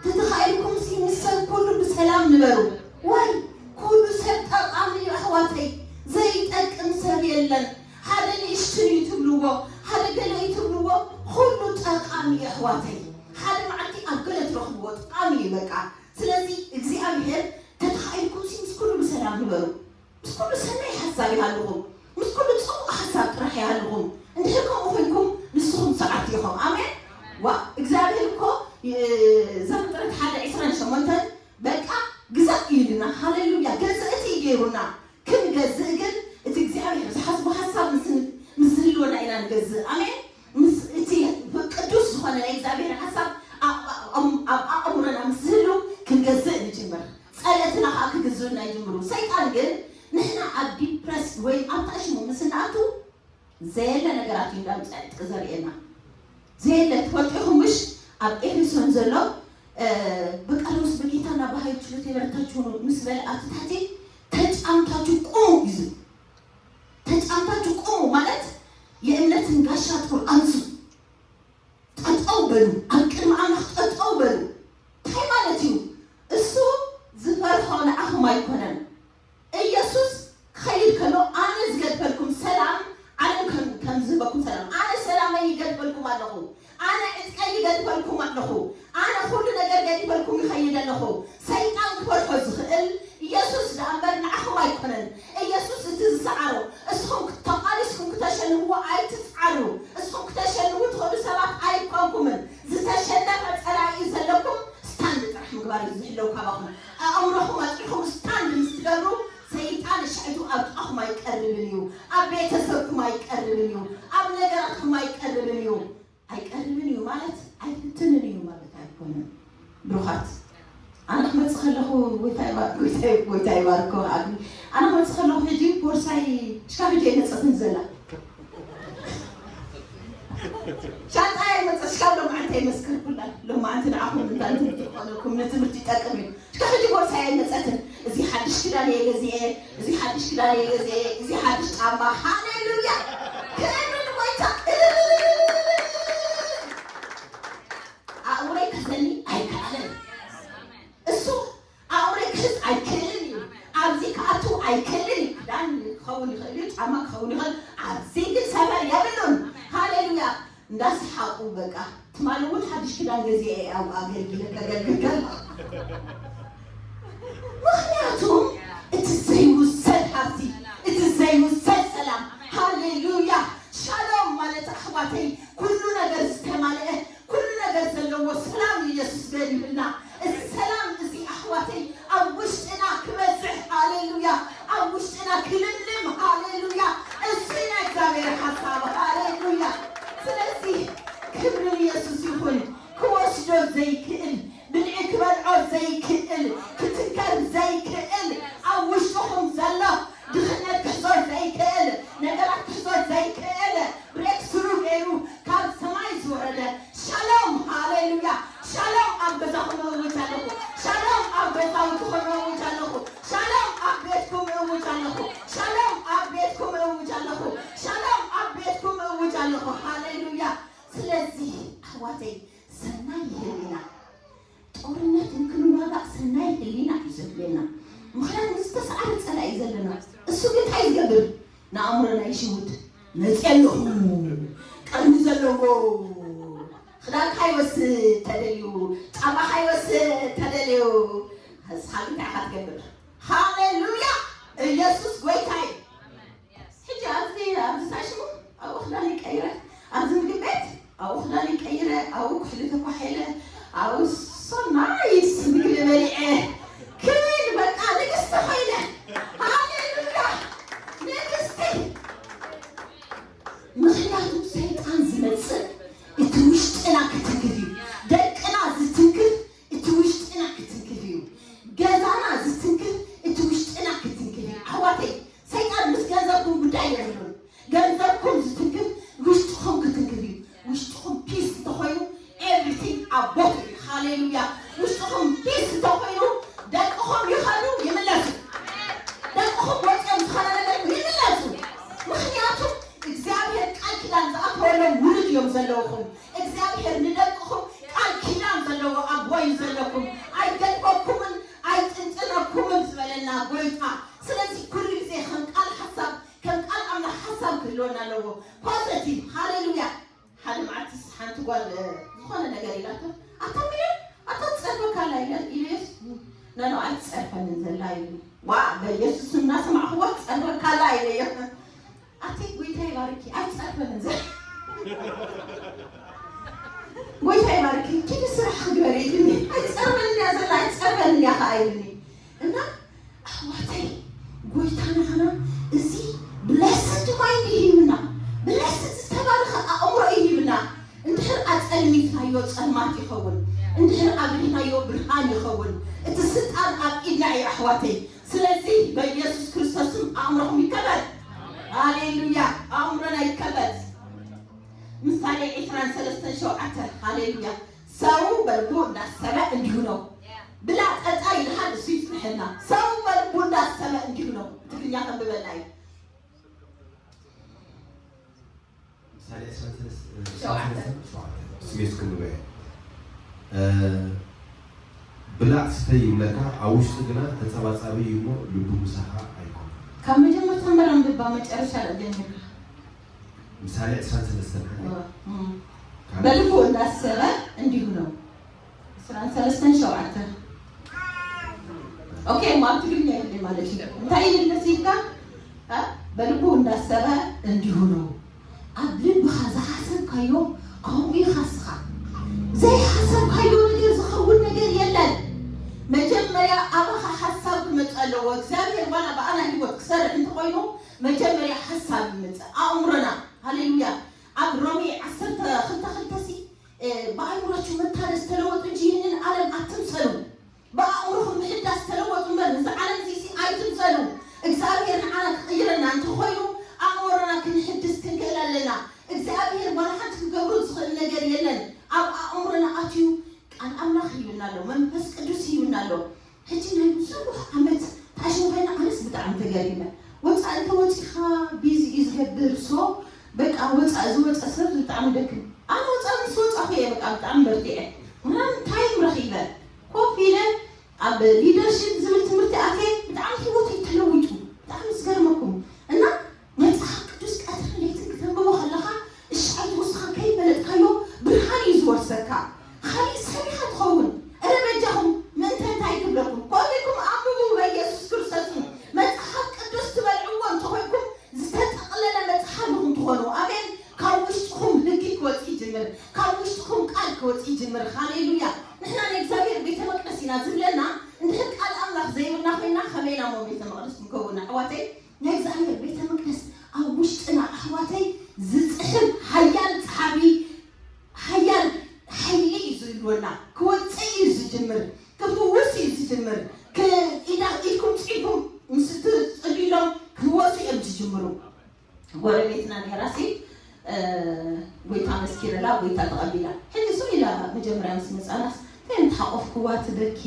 ተተኻኢልኩም ሲ ምስ ሰብ ኩሉ ብሰላም ንበሩ ዋይ ኩሉ ሰብ ጠቓሚ እዩ ኣሕዋተይ ዘይጠቅም ሰብ የለን ሓደ ንእሽትን እዩ ትብልዎ ሓደ ገለ እዩ ትብልዎ ኩሉ ጠቓሚ እዩ ኣሕዋተይ ሓደ መዓልቲ ኣብ ገለ ትረኽብዎ ጠቓሚ እዩ በቃ ስለዚ እግዚኣብሔር ተተኻኢልኩም ሲ ምስ ኩሉ ብሰላም ንበሩ። ምስ ኩሉ ሰናይ ሓሳብ ይሃልኹም። ምስ ኩሉ ጽቡቕ ሓሳብ ጥራሕ ይሃልኹም። እንድሕር ከምኡ ኮይንኩም ንስኹም ሰዓርቲ ኢኹም። ኣሜን። ዋ እግዚኣብሔር እኮ ዘፍጥረት ሓደ ዕስራን ሸሞንተን በቃ ግዛእ እዩ ኢሉና። ሃሌሉያ ገዝእቲ እዩ ገይሩና። ክንገዝእ ግን እቲ እግዚኣብሔር ዝሓስቦ ሓሳብ ምስ ዝህልወና ኢና ንገዝእ። ኣሜን። ምስ እቲ ቅዱስ ዝኾነ ናይ እግዚኣብሔር ሓሳብ ኣብ ኣእምሮና ምስ ዝህሉ ክንገዝእ ንጅምር። ጸለእትና ኸዓ ክግዝኡልና ይጅምሩ። ሰይጣን ግን ንሕና ኣብ ዲፕረስድ ወይ ኣብ ሽሙ ምስ እንኣቱ ዘየለ ነገራት እዩ እንዳምፀ ዕጥቂ ዘርእየና። ዘየለ ትፈልጡ ኢኹም ምሽ? ኣብ ኤፌሶን ዘሎ በቃ ሎምስ በጌታና በኃይሉ ችሎት የበረታችሁ ነው ምስ በለ ኣብቲ ታሕቲ ተጫምታችሁ ቁሙ እዩ ዝብል። ተጫምታችሁ ቁሙ ማለት የእምነትን ጋሻ ጦር ኣንሱ። ጠጠው በሉ፣ ኣብ ቅድሚ ኣምላኽ ጠጠው በሉ። እንታይ ማለት እዩ? እሱ ዝፈርሖ ንዓኹም ኣይኮነን። ኢየሱስ ክኸይድ ከሎ ኣነ ዝገድፈልኩም ሰላም ዓለም ከም ከም ዝህበኩም ሰላም ኣነ ሰላመይ ይገድፈልኩም ኣለኹ። ኣነ ዕጥቀይ ይገድፈልኩም ኣለኹ። ኣነ ኩሉ ነገር ገዲፈልኩም ይኸይድ ኣለኹ። ሰይጣን ክፈርሖ ዝኽእል ኢየሱስ ደኣ እምበር ንዓኹም ኣይኮነን። ኢየሱስ እቲ ዝሰዓሮ እስኹም ተቓሊስኩም ክተሸንፍዎ ኣይትጽዓሩ። እስኹም ክተሸንፉ ትኽእሉ ሰባት ኣይኮንኩምን። ዝተሸነፈ ጸላኢ እዩ ዘለኩም። ስታንድ ጥራሕ ምግባር እዩ ዝሕለው ካባኹም። ኣእምሮኹም ኣጽሪኹም ስታንድ ምስ ትገብሩ ሰይጣን እሻዒቱ ኣብ ጥቓኹም ኣይቀርብን እዩ። ኣብ ቤተሰብኩም ኣይቀርብን እዩ። ኣብ ነገራትኩም ኣይቀርብን እዩ። ኣይቀርብን እዩ ማለት ኣይፍትንን እዩ ማለት ኣይኮነን። ብሩኻት ኣነ ክመፅእ ከለኹ ጎይታ ይባ- ጎይታ ይባ- ጎይታ ይባርኮ። ኣነ ክመፅእ ከለኹ ሕጂ ቦርሳይ ሽካብ ሕጂ ኣይመፀትን ዘላ ሻንጣ ኣይመፀት ሽካብ ሎማዓንቲ ኣይመስከርኩላ። ሎማዓንቲ ንዓኹም እንታይ ትምህርቲ ክኾነኩም ንትምህርቲ ይጠቅም እዩ። ሽካብ ሕጂ ቦርሳይ ኣይመፀትን። እዚ ሓድሽ ክዳን እየ ገዚኤ፣ እዚ ሓድሽ ክዳን እየ ገዚኤ፣ እዚ ሓድሽ ጫማ። ሃሌሉያ! ክብሪ ንጎይታ። ኣእምሮይ ክሕዘኒ ኣይከኣለን። እሱ ኣእምሮይ ክሕዝ ኣይክእልን እዩ። ኣብዚ ክኣቱ ኣይክእልን እዩ። ክዳን ክኸውን ይኽእል እዩ፣ ጫማ ክኸውን ይኽእል። ኣብዚ ግን ሰፈር የብሉን። ሃሌሉያ! እንዳሰሓቁ በቃ ትማሊ እውን ሓድሽ ክዳን ገዚኤ እየ ኣብኡ ኣገልጊለ ከገልግል ከለኹ። ምኽንያቱ እቲ ዘይውሰድ ሃብቲ፣ እቲ ዘይውሰድ ሰላም። ሃሌሉያ! ሻሎም ማለት ኣሕዋተይ ኩሉ ነገር ዝተማልአ ኩሉ ነገር ዘለዎ ሰላም ኢየሱስ ገዲፍልና። እዚ ሰላም እዚ ኣሕዋተይ ኣብ ውሽጥና ክበዝሕ፣ ሃሌሉያ፣ ኣብ ውሽጥና ክልምልም፣ ሃሌሉያ። እዚ ናይ እግዚኣብሔር ሓሳብ፣ ሃሌሉያ። ስለዚ ክብሪ ንየሱስ ይኹን። ክወስዶ ዘይክእል፣ ብልዒ ክበልዖ ዘይክእል፣ ክትንከር ዘይክእል፣ ኣብ ውሽጥኹም ዘሎ ድኽነት ክሕዞ ዘይክእል፣ ነገራት ክሕዞ ዘይክእል፣ ብሬክ ስሩ ገይሩ ካብ ሰማይ ዝወረደ ሻሎም፣ ሃሌሉያ። ሻሎም ኣብ ገዛኹም እውጅ ኣለኹ። ሻሎም ኣብ ገዛውትኹም እውጅ ኣለኹ። ሻሎም ኣብ ቤትኩም እውጅ ኣለኹ። ሻሎም ኣብ ቤትኩም እውጅ ኣለኹ። ሻሎም ኣብ ቤትኩም እውጅ ኣለኹ። ሃሌሉያ። ስለዚ ኣሕዋተይ ሰናይ ህሊና ጦርነት እንክንዋጋእ ሰናይ ህሊና እዩ ዘድልየና። ምኽንያቱ ዝተሰዓረ ጸላኢ እዩ ዘለና። እሱ ግን እንታይ ዝገብር? ንኣእምሮና ይሽውድ። መፅየ ኣለኹ። ቀርኒ ዘለዎ ክዳንካ ይወስድ ተደልዩ፣ ጫማኻ ይወስድ ተደልዩ። ንስኻ ግን እንታይ ኢኻ ትገብር? ሃሌሉያ! ኢየሱስ ጎይታ እዩ። ሕጂ ኣብዚ ኣብዚ እንታይ ሽሙ ኣብኡ ክዳን ይቀይረ ኣብዚ ምግቢ ቤት ኣብኡ ክዳን ይቀይረ ኣብኡ ኩሕሊ ተኳሒለ ኣብኡ so nice ምግቢ በሊዐ ክብል በቃ ንግስቲ ኮይነ ሃሌሉያ ንግስቲ ምኽንያቱ ሰይጣን ዝመፅእ እቲ ውሽጥና ክትንክፍ እዩ ደቅና ዝትንክፍ እቲ ውሽጥና ክትንክፍ እዩ ገዛና ዝትንክፍ እቲ ውሽጥና ክትንክፍ እዩ ኣሕዋተይ ሰይጣን ምስ ገንዘብኩም ጉዳይ የብሉን። ገንዘብኩም ዝትንክፍ ውሽጥኹም ክትንክፍ እዩ። ውሽጥኹም ፒስ እንተኾይኑ ኤቭሪቲንግ ኣብ ቦቱ እዩ። ሃሌሉያ። ውሽጥኹም ፒስ እንተኾይኑ ደቅኹም ይኸዱ ይምለሱ። ደቅኹም ወፅኦም ዝኾነ ነገር ይምለሱ። ምክንያቱ እግዚኣብሔር ቃል ኪዳን ዝኣተወሎም ውሉድ እዮም ዘለውኹም። እግዚኣብሔር ንደቅኹም ቃል ኪዳን ዘለዎ ኣቦ እዩ ዘለኩም። ኣይገድፈኩምን ኣይጥንጥነኩምን ዝበለና ጎይታ ስለዚ ኩሉ ግዜ ከም ቃል ሓሳብ ከም ቃል ኣምላኽ ሓሳብ ክህልወና ኣለዎ። ፖዘቲቭ ሃሌሉያ። ሓደ መዓልቲ ሓንቲ ጓል ዝኾነ ነገር ኢላቶ ኣታ ሚለ ኣታ ትፀርፈካላ ኢለ ኢለስ ነኖ ኣይትፀርፈንን ዘላ ኢሉ ዋ በኢየሱስ እናሰማዕክዎ ትፀርፈካላ ኢለዮ ኣቲ ጎይታ ይባርኪ ኣይትፀርፈንን ዘ ጎይታ ይባርኪ ኪዲ ስራሕ ክግበሪ ኢሉኒ ኣይትፀርፈን እያ ዘላ ኣይትፀርፈን እያ ከዓ ኢሉኒ እና ኣሕዋተይ ጎይታ ንዓና እዚ blessed mind እዩ ሂብና blessed ዝተባረኸ ኣእምሮ እዩ ሂብና እንድሕር ኣፀልሚትናዮ ፀልማት ይኸውን እንድሕር ኣብሪህናዮ ብርሃን ይኸውን እቲ ስልጣን ኣብ ኢድና እዩ ኣሕዋተይ ስለዚ በኢየሱስ ክርስቶስም ኣእምሮኹም ይከበር ሃሌሉያ። ኣእምሮና ይከፈት። ምሳሌ ዕስራን ሰለስተን ሸውዓተ። ሃሌሉያ። ሰው በልቡ እንዳሰበ እንዲሁ ነው። ብላ ጠጣ ይልሃል፣ እሱ ይጽንሐና። ሰው በልቡ እንዳሰበ እንዲሁ ነው። ትግርኛ ከንብበልና እዩ። ምሳሌ ዕስራን ሰለስተን ሸውዓተ። ሸውዓተ። ስሜት ክንበየ ብላዕ ስተይ ይብለካ፣ ኣብ ውሽጡ ግና ተጸባጻቢ እዩ እሞ ልቡ ምሳኻ ኣይኮነን። ካብ መጀመርታ እምበር ኣንብባ መጨረሻ ላ ጀሚርካ። ምሳሌ ዕስራን ሰለስተን ሓደ። እም። በልቡ እንዳሰበ እንዲሁ ነው። ዕስራን ሰለስተን ሸውዓተ። ኦኬ፣ እሞ ኣብ ትግርኛ ይብል ማለት እዩ። እንታይ ይብል መሲልካ? እ? በልቡ እንዳሰበ እንዲሁ ነው። ኣብ ልብኻ ዝሓሰብካዮ ከምኡ ኢኻ ንስኻ። ዘይሓሰብካዮ ነገር ዝኸውን ነገር የለን። መጀመርያ ኣባኻ ሓሳብ ክመጽእ ኣለዎ። እግዚኣብሔር ዋላ ብኣና ህይወት ክሰርሕ እንተኾይኑ መጀመርያ ሓሳብ ይመጽእ። ኣእምሮና፣ ሃሌሉያ። ኣብ ሮሜ ዓሰርተ ክልተ ክልተ ሲ፣ እ፣ በአእምሯችሁ መታደስ ተለወጡ እንጂ ይህንን ዓለም አትምሰሉ። ብኣእምሮኹም ምሕዳስ ተለወጡ እምበር፣ እዚ ዓለም እዚ ሲ ኣይትምሰሉ። እግዚኣብሔር ንዓና ክቕይረና እንተኾይኑ፣ ኣእምሮና ክንሕድስ ክንክእል ኣለና። እግዚኣብሔር ዋላ ሓንቲ ክገብሮ ዝኽእል ነገር የለን። ኣብ ኣእምሮና ኣትዩ ቃል ኣምላኽ ሂብና ኣሎ፣ መንፈስ ቅዱስ ሂብና ኣሎ። ሕጂ ናይ ብዙሕ ዓመት ታሽሙ ኮይና፣ ኣነስ ብጣዕሚ ተገሪመ። ወፃእ እንተ ወፂኻ፣ ቢዚ እዩ ዝገብር። ሶ በቃ ወፃእ ዝወፀ ሰብ ብጣዕሚ ደክም። ኣነ ወፃእ ምስ ወፃኹ እየ በቃ ብጣዕሚ በርቲዐ። ምናምን ታይም ረኺበ ኮፍ ኢለ ኣብ ሊደርሺፕ ዝብል ትምህርቲ ኣትየ፣ ብጣዕሚ ህይወተይ ተለዊጡ። ብጣዕሚ ዝገርመኩም እና መጽሓፍ ቅዱስ ቀትርን ለይትን ክተንብቦ ከለኻ እሺ ኣይትወስኻ ከይፈለጥካዮ ብርሃን እዩ ዝወርሰካ። ካሊእ ሰብ ኢኻ ትኸውን። እረ በጃኹም ምእንተ እንታይ ክብለኩም? ኮሚኩም ኣንብቡ በኢየሱስ ክርስቶስም። መጽሓፍ ቅዱስ ትበልዕዎ እንተኾይንኩም ዝተጠቕለለ መጽሓፍ ኢኹም ትኾኑ። ኣሜን። ካብ ውሽጥኹም ህጊ ክወጽእ ይጅምር። ካብ ውሽጥኹም ቃል ክወጽእ ይጅምር። ሃሌሉያ። ንሕና ናይ እግዚኣብሔር ቤተ መቅደስ ኢና ዝብለና እንድሕር ቃል ኣምላኽ ዘይብልና ኮይና ከመይ ኢና እሞ ቤተ መቅደስ ንከውን ኣሕዋተይ? ናይ እግዚኣብሔር ቤተ መቅደስ ኣብ ውሽጥና ኣሕዋተይ ዝጽሕብ ሓያል ጸሓፊ ሓያል ሓይሊ እዩ ዝህልወና። ክወፅእ እዩ ዝጅምር፣ ክፍውስ እዩ ዝጅምር። ኢዳ ኢድኩም ፅሒኩም ምስ ትፅልዩሎም ክህወሱ እዮም ዝጅምሩ። ጎረቤትና ነይራሲ ጎይታ መስኪረላ ጎይታ ተቐቢላ። ሕጂ ሱ ኢላ መጀመርያ ምስ መፃናስ እንታይ እንተሓቆፍክዋ ትበኪ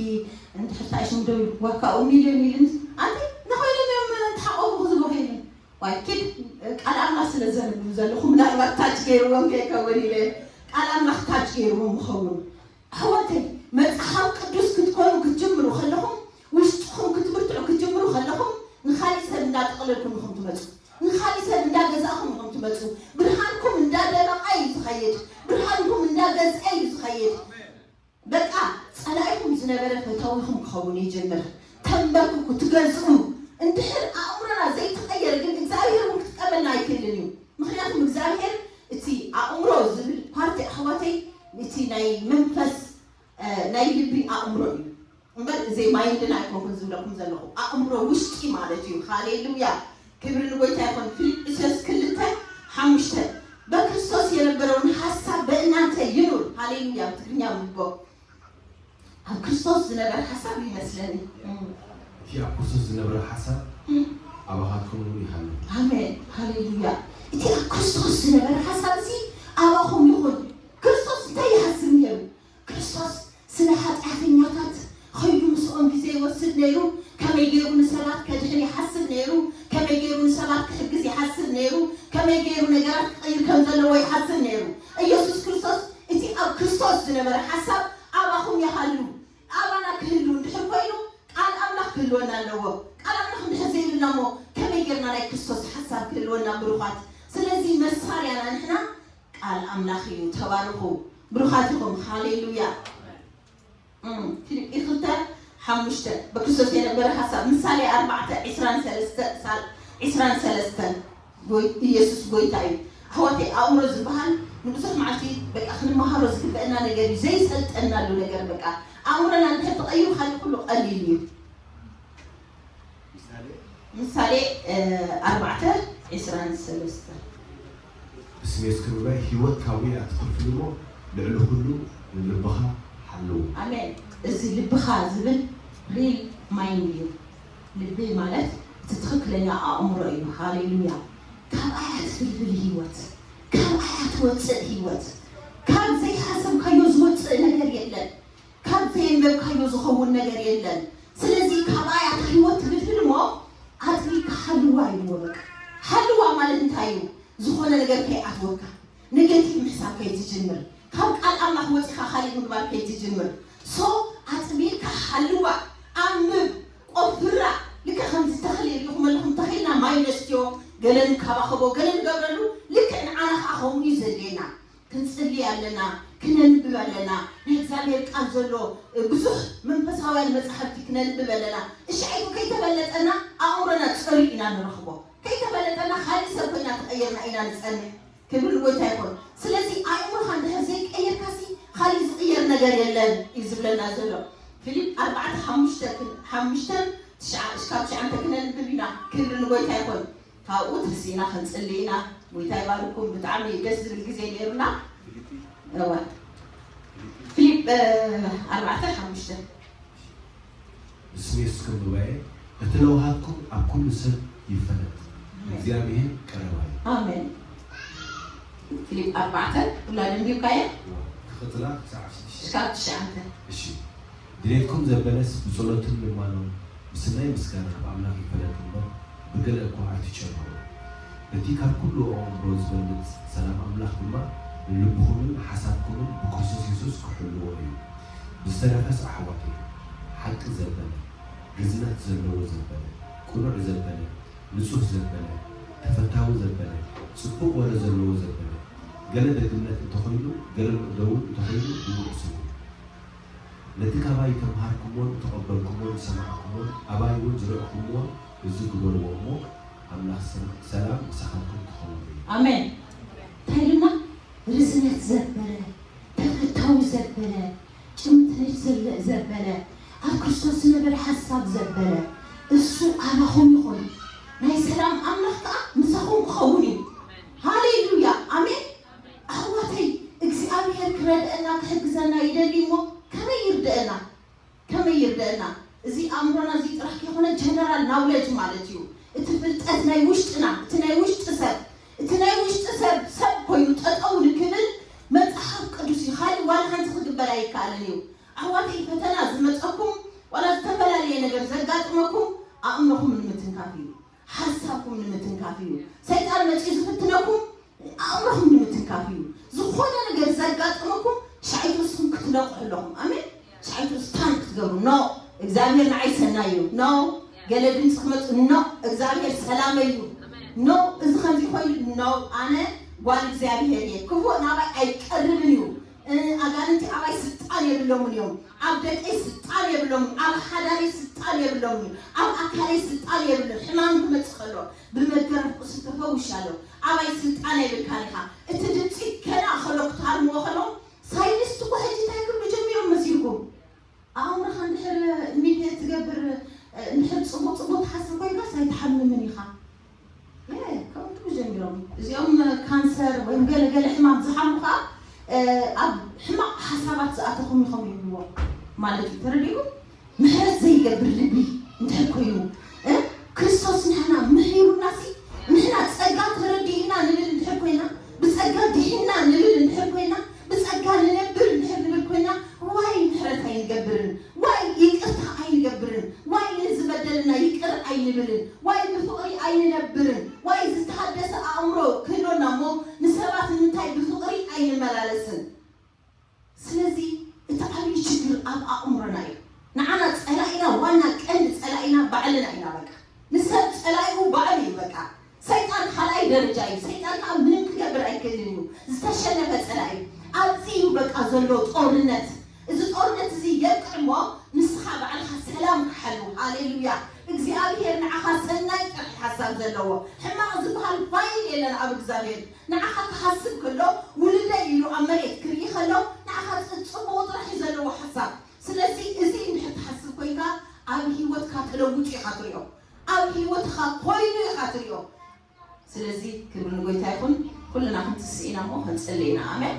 እንድሕር ታይሽም ደው ኢልክዋ ካብኡ ሚልዮን ኢልን ኣንቲ ንኸይኖም እዮም እንተሓቆፉ ክዝበኸይኒ ዋይ ኪድ ቃል ኣምላኽ ስለ ዘንብብ ዘለኹ ምናልባት ታች ገይርዎም ከይከውን ኢለ ቃል ኣምላኽ ታች ገይርዎም ይኸውን። ኣሕዋተይ መጽሓፍ ቅዱስ ክትኮኑ ክትጅምሩ ከለኹም ውሽጥኹም ክትብርትዑ ክትጅምሩ ከለኹም ንኻሊእ ሰብ እንዳጠቕለልኩም ኢኹም ትመፁ። ንኻሊእ ሰብ እንዳገዛእኹም ኢኹም ትመፁ። ብርሃንኩም እንዳደመቐ እዩ ዝኸይድ። ብርሃንኩም እንዳገዝአ እዩ ዝኸይድ። በቃ ጸላኢኹም ዝነበረ ፈታዊኹም ክኸውን ይጅምር። ተንበርክኩ ትገዝኡ። እንድሕር ኣእምሮና ዘይተቐየረ ግን እግዚኣብሔር እውን ክጥቀመልና ኣይክእልን እዩ። ምክንያቱም እግዚኣብሔር እቲ ኣእምሮ ዝብል ፓርቲ ኣሕዋተይ እቲ ናይ መንፈስ ናይ ልቢ ኣእምሮ እዩ እምበር እዚ ማይንድና ኣይኮንኩን ዝብለኩም ዘለኹ ኣእምሮ ውሽጢ ማለት እዩ። ሃሌሉያ ክብሪ ንጎይታ ይኹን። ፊልጵስዩስ ክልተ ሓሙሽተ በክርስቶስ የነበረውን ሐሳብ በእናንተ ይኑር። ሃሌሉያ ብትግርኛ ምንቦ ኣብ ክርስቶስ ዝነበረ ሓሳብ ይመስለኒ። እቲ ኣብ ክርስቶስ ዝነበረ ሓሳብ ኣባኻትኩም እውን ይሃሉ። ኣሜን ሃሌሉያ። እቲ ኣብ ክርስቶስ ዝነበረ ሓሳብ እዚ ኣባኹም ይኹን። ክርስቶስ እንታይ ይሓስብ ነይሩ? ክርስቶስ ስለ ሓጢኣተኛታት ኸይዱ ምስኦም ግዜ ይወስድ ነይሩ። ከመይ ገይሩ ንሰባት ከድሕን ይሓስብ ነይሩ። ከመይ ገይሩ ንሰባት ክሕግዝ ይሓስብ ነይሩ። ከመይ ገይሩ ነገራት ክቐይር ከም ዘለዎ ይሓስብ ነይሩ። ኢየሱስ ክርስቶስ እቲ ኣብ ክርስቶስ ዝነበረ ሓሳብ ኣባኹም ይሃሉ። ኣባና ክህሉ እንድሕር ኮይኑ ቃል ኣምላኽ ክህልወና ኣለዎ። ቃል ኣምላኽ እንድሕር ዘይብልና እሞ ከመይ ጌርና ናይ ክርስቶስ ሓሳብ ክህልወና ብሩኻት? ስለዚ መሳርያና ንሕና ቃል ኣምላኽ እዩ። ተባርኹ ብሩኻት ኢኹም። ሃሌሉያ። እም፣ ፊልጲ ክልተ ሓሙሽተ በክርስቶስ የነበረ ሓሳብ ምሳሌ ኣርባዕተ ዕስራን ሰለስተ ሳል ዕስራን ሰለስተን ጎይ- ኢየሱስ ጎይታ እዩ። ኣሕዋተይ ኣእምሮ ዝበሃል ንብዙሕ መዓልቲ በቃ ክንመሃሮ ዝግበአና ነገር እዩ ዘይሰልጠናሉ ነገር በቃ ኣእምሮና እንድሕር ተቐይሩ ካልእ ኩሉ ቀሊል እዩ። ምሳሌ ኣርባዕተ ዕስራን ሰለስተን ብስሜት ክብባይ ህይወት ካብኡ እያ ትፍልፍል እሞ ልዕሊ ኩሉ ንልብኻ ሓልዎ። ኣሜን። እዚ ልብኻ ዝብል ሪል ማይንድ እዩ። ልቢ ማለት እቲ ትኽክለኛ ኣእምሮ እዩ። ሃሌሉያ። ካብኣ እያ ትፍልፍል ህይወት፣ ካብኣ እያ ትወፅእ ህይወት። ካብ ዘይሓሰብካዮ ዝወፅእ ነገር የለን፣ ካብ ዘየንበብካዮ ዝኸውን ነገር የለን። ስለዚ ካብኣ እያ እታ ህይወት ትፍልፍል እሞ ኣጥቢቅካ ሓልዋ እዩ። በቃ ሓልዋ ማለት እንታይ እዩ? ዝኾነ ነገር ከይኣትወካ፣ ኔጌቲቭ ምሕሳብ ከይትጅምር፣ ካብ ቃል ኣምላኽ ወፂኻ ካሊእ ምግባር ከይትጅምር። ሶ ኣጥቢቅካ ሓልዋ፣ ኣንብብ፣ ቆፍራ። ልክዕ ከምዚ ተኽሊ ሪኢኹም ኣለኹም፣ ተኺልና ማይ ነስትዮ፣ ገለ ንከባኸቦ፣ ገለ ንገብረሉ። ልክዕ ንዓና ከዓ ከምኡ እዩ ዘድልየና። ክንጽሊ ኣለና፣ ክነንብብ ኣለና። ናይ እግዚኣብሔር ቃል ዘሎ ብዙሕ መንፈሳውያን መጻሕፍቲ ክነንብብ ኣለና። እሻዒቱ ከይተፈለጠና ኣእምሮና ጸሪዩ ኢና ንረኽቦ። ከይተፈለጠና ካልእ ሰብ ኮይና ተቐይርና ኢና ንጸንሕ። ክብሪ ንጎይታ ይኹን። ስለዚ ኣእምሮኻ እንድሕር ዘይቀየርካሲ ካልእ ዝቕየር ነገር የለን እዩ ዝብለና ዘሎ። ፊልፕ ኣርባዕተ ሓሙሽተ ክን-፣ ሓሙሽተን ትሽዓ፣ እስካብ ትሽዓንተ ክነንብብ ኢና። ክብሪ ንጎይታ ይኹን። ካብኡ ትርሲና ክንጽሊ ኢና። ጎይታ ይባርኩም። ብጣዕሚ ደስ ዝብል ግዜ ነይሩና። እወ። ፊልፕ፣ እ፣ ኣርባዕተ ሓሙሽተ። ንስሜ እስከ ጉባኤ እቲ ለውሃትኩም ኣብ ኩሉ ሰብ ይፈለጥ፣ እግዚኣብሔር ቀረባ እዩ። ኣሜን። ፊልፕ ኣርባዕተ፣ ኩላ ደንቢብካየ? ክቕጽላ ክሳዕ ሽዱሽተ። ክሳብ ትሽዓተ። እሺ። ድሌትኩም ዘበለስ ብጸሎትን ልማኖን ብስናይ ምስጋና ኣብ ኣምላኽ ይፈለጥ እምበር፣ ብገለ እኳ ኣይትጨነቑ። እቲ ካብ ኩሉ ኣእምሮ ዝበልጽ ሰላም ኣምላኽ ድማ ንልብኹምን ንሓሳብኩምን ብክርስቶስ የሱስ ክሕልዎ እዩ። ብዝተረፈስ ኣሕዋተይ፣ ሓቂ ዘበለ፣ ርዝነት ዘለዎ ዘበለ፣ ቅኑዕ ዘበለ፣ ንጹህ ዘበለ፣ ተፈታዊ ዘበለ፣ ጽቡቕ ወረ ዘለዎ ዘበለ፣ ገለ ደግነት እንተኾይኑ፣ ገለ ምዕደውን እንተኾይኑ፣ ብኡ ሕሰቡ። ነቲ ካባይ ዝተምሃርኩሞን ዝተቐበልኩሞን ዝሰማዕኩሞን ኣባይ እውን ዝረእኹምዎን እዚ ግበርዎ እሞ፣ ኣምላኽ ሰ-፣ ሰላም ምሳኻትኩም ክኸውን እዩ። ኣሜን። እንታይ ኢሉና? ርዝነት ዘበለ፣ ተፈታዊ ዘበለ፣ ጭምትነት ዘለ-፣ ዘበለ፣ ኣብ ክርስቶስ ዝነበረ ሓሳብ ዘበለ፣ እሱ ኣባኹም ይኹን። ናይ ሰላም ኣምላኽ ከኣ ምሳኹም ክኸውን እዩ። ሃሌሉያ። ኣሜን። ኣሕዋተይ፣ እግዚኣብሔር ክረድአና ክሕግዘና ይደሊ እሞ ከመይ ይርድአና? ከመይ ይርድአና? እዚ ኣእምሮና እዚ ጥራሕ ከይኮነ ጀነራል ናውለጅ ማለት እዩ። እቲ ፍልጠት ናይ ውሽጥና፣ እቲ ናይ ውሽጢ ሰብ፣ እቲ ናይ ውሽጢ ሰብ ሰብ ኮይኑ ጠጠው ንክብል መጽሓፍ ቅዱስ እዩ። ካሊእ ዋላ ሓንቲ ክግበር ኣይከኣልን እዩ። ኣሕዋተይ፣ ፈተና ዝመጸኩም ዋላ ዝተፈላለየ ነገር ዘጋጥመኩም ኣእምሮኹም ንምትንካፍ እዩ። ሓሳብኩም ንምትንካፍ እዩ። ሰይጣን መጺኡ ዝፍትነኩም ኣእምሮኹም ንምትንካፍ እዩ። ዝኾነ ነገር ዘጋጥመኩም ሻዒቱ ንስኹም ክትነቕሑ ኣለኹም። ኣሜን። ሻዒቱ ስታንድ ክትገብሩ፣ ኖ፣ እግዚኣብሔር ንዓይ ሰናይ እዩ። ኖ፣ ገለ ድምፂ ክመጽእ፣ ኖ፣ እግዚኣብሔር ሰላመይ እዩ። ኖ፣ እዚ ከምዚ ኮይኑ፣ ኖ፣ ኣነ ጓል እግዚኣብሔር እየ። ክፉእ ናባይ ኣይቀርብን እዩ። እ፣ ኣጋንንቲ ኣባይ ስልጣን የብሎምን እዮም። ኣብ ደቀይ ስልጣን የብሎምን። ኣብ ሓዳረይ ስልጣን የብሎምን እዮም። ኣብ ኣካለይ ስልጣን የብሎምን። ሕማም ክመጽእ ከሎ ብመገረፍ ቁስሊ ተፈዊሻለሁ። ኣባይ ስልጣን የብልካን ኢኻ። እቲ ድምፂ ከና ከሎ ክትሃርምዎ ከለኹም ሳይንስት እኮ ሕጂ እንታይ ክብሉ ጀሚሮም መሲልኩም? ኣእምሮኻ እንድሕር ሚድየት ትገብር፣ እንድሕር ጽቡቕ ጽቡቕ ትሓስብ ኮይንካስ ኣይትሓምምን ኢኻ። የ፣ ከምኡ ትብሉ ጀሚሮም። እዚኦም ካንሰር ወይም ገለ ገለ ሕማም ዝሓሙ ኸኣ፣ እ፣ ኣብ ሕማቕ ሓሳባት ዝኣተኹም ኢኹም ይብልዎ ማለት እዩ። ተረዲእኩም? ምሕረት ዘይገብር ልቢ እንድሕር ኮይኑ፣ እ፣ ክርስቶስ ንሕና ምሒሩናሲ፣ ንሕና ጸጋ ተረዲእና ንብል እንድሕር ኮይና፣ ብጸጋ ድሒና ንብል እንድሕር ኮይና፣ ብጸጋ ንነብር እንድሕር ንብል ኮይና፣ ዋይ ምሕረት ኣይንገብርን፣ ዋይ ይቅርታ ኣይንገብርን፣ ዋይ ንዝበደልና ይቅር ኣይንብልን፣ ዋይ ብፍቕሪ ኣይንነብርን፣ ዋይ ዝተሃደሰ ኣእምሮ ክህልወና እሞ ንሰባት ንምንታይ ብፍቕሪ ኣይንመላለስን? ስለዚ እቲ ዓብዪ ችግር ኣብ ኣእምሮና እዩ። ንዓና ጸላኢና፣ ዋና ቀንዲ ጸላኢና ባዕልና ኢና። በቃ ንሰብ ጸላኢኡ ባዕሉ እዩ። በቃ ሰይጣን ካልኣይ ደረጃ እዩ። ሰይጣን ከዓ ምንም ክገብር ኣይክእልን እዩ። ዝተሸነፈ ጸላኢ ኣብዚ እዩ በቃ ዘሎ ጦርነት። እዚ ጦርነት እዚ የብቅዕ እሞ ንስኻ ባዕልኻ ሰላም ክሓሉ። ሃሌሉያ። እግዚኣብሔር ንዓኻ ሰናይ ጥራሕ ሓሳብ ዘለዎ፣ ሕማቕ ዝበሃል ፋይል የለን ኣብ እግዚኣብሔር። ንዓኻ ክሓስብ ከሎ፣ ውልደይ ኢሉ ኣብ መሬት ክርኢ ከሎ፣ ንዓኻ ጽ-፣ ጽቡቕ ጥራሕ እዩ ዘለዎ ሓሳብ። ስለዚ እዚ እንድሕር ትሓስብ ኮይንካ፣ ኣብ ህይወትካ ተለዊጡ ኢኻ ትሪኦ። ኣብ ህይወትኻ ኮይኑ ኢኻ ትሪኦ። ስለዚ ክብሪ ንጎይታ ይኹን። ኩልና ክንትስእ ኢና እሞ ክንጽሊ ኢና። ኣሜን።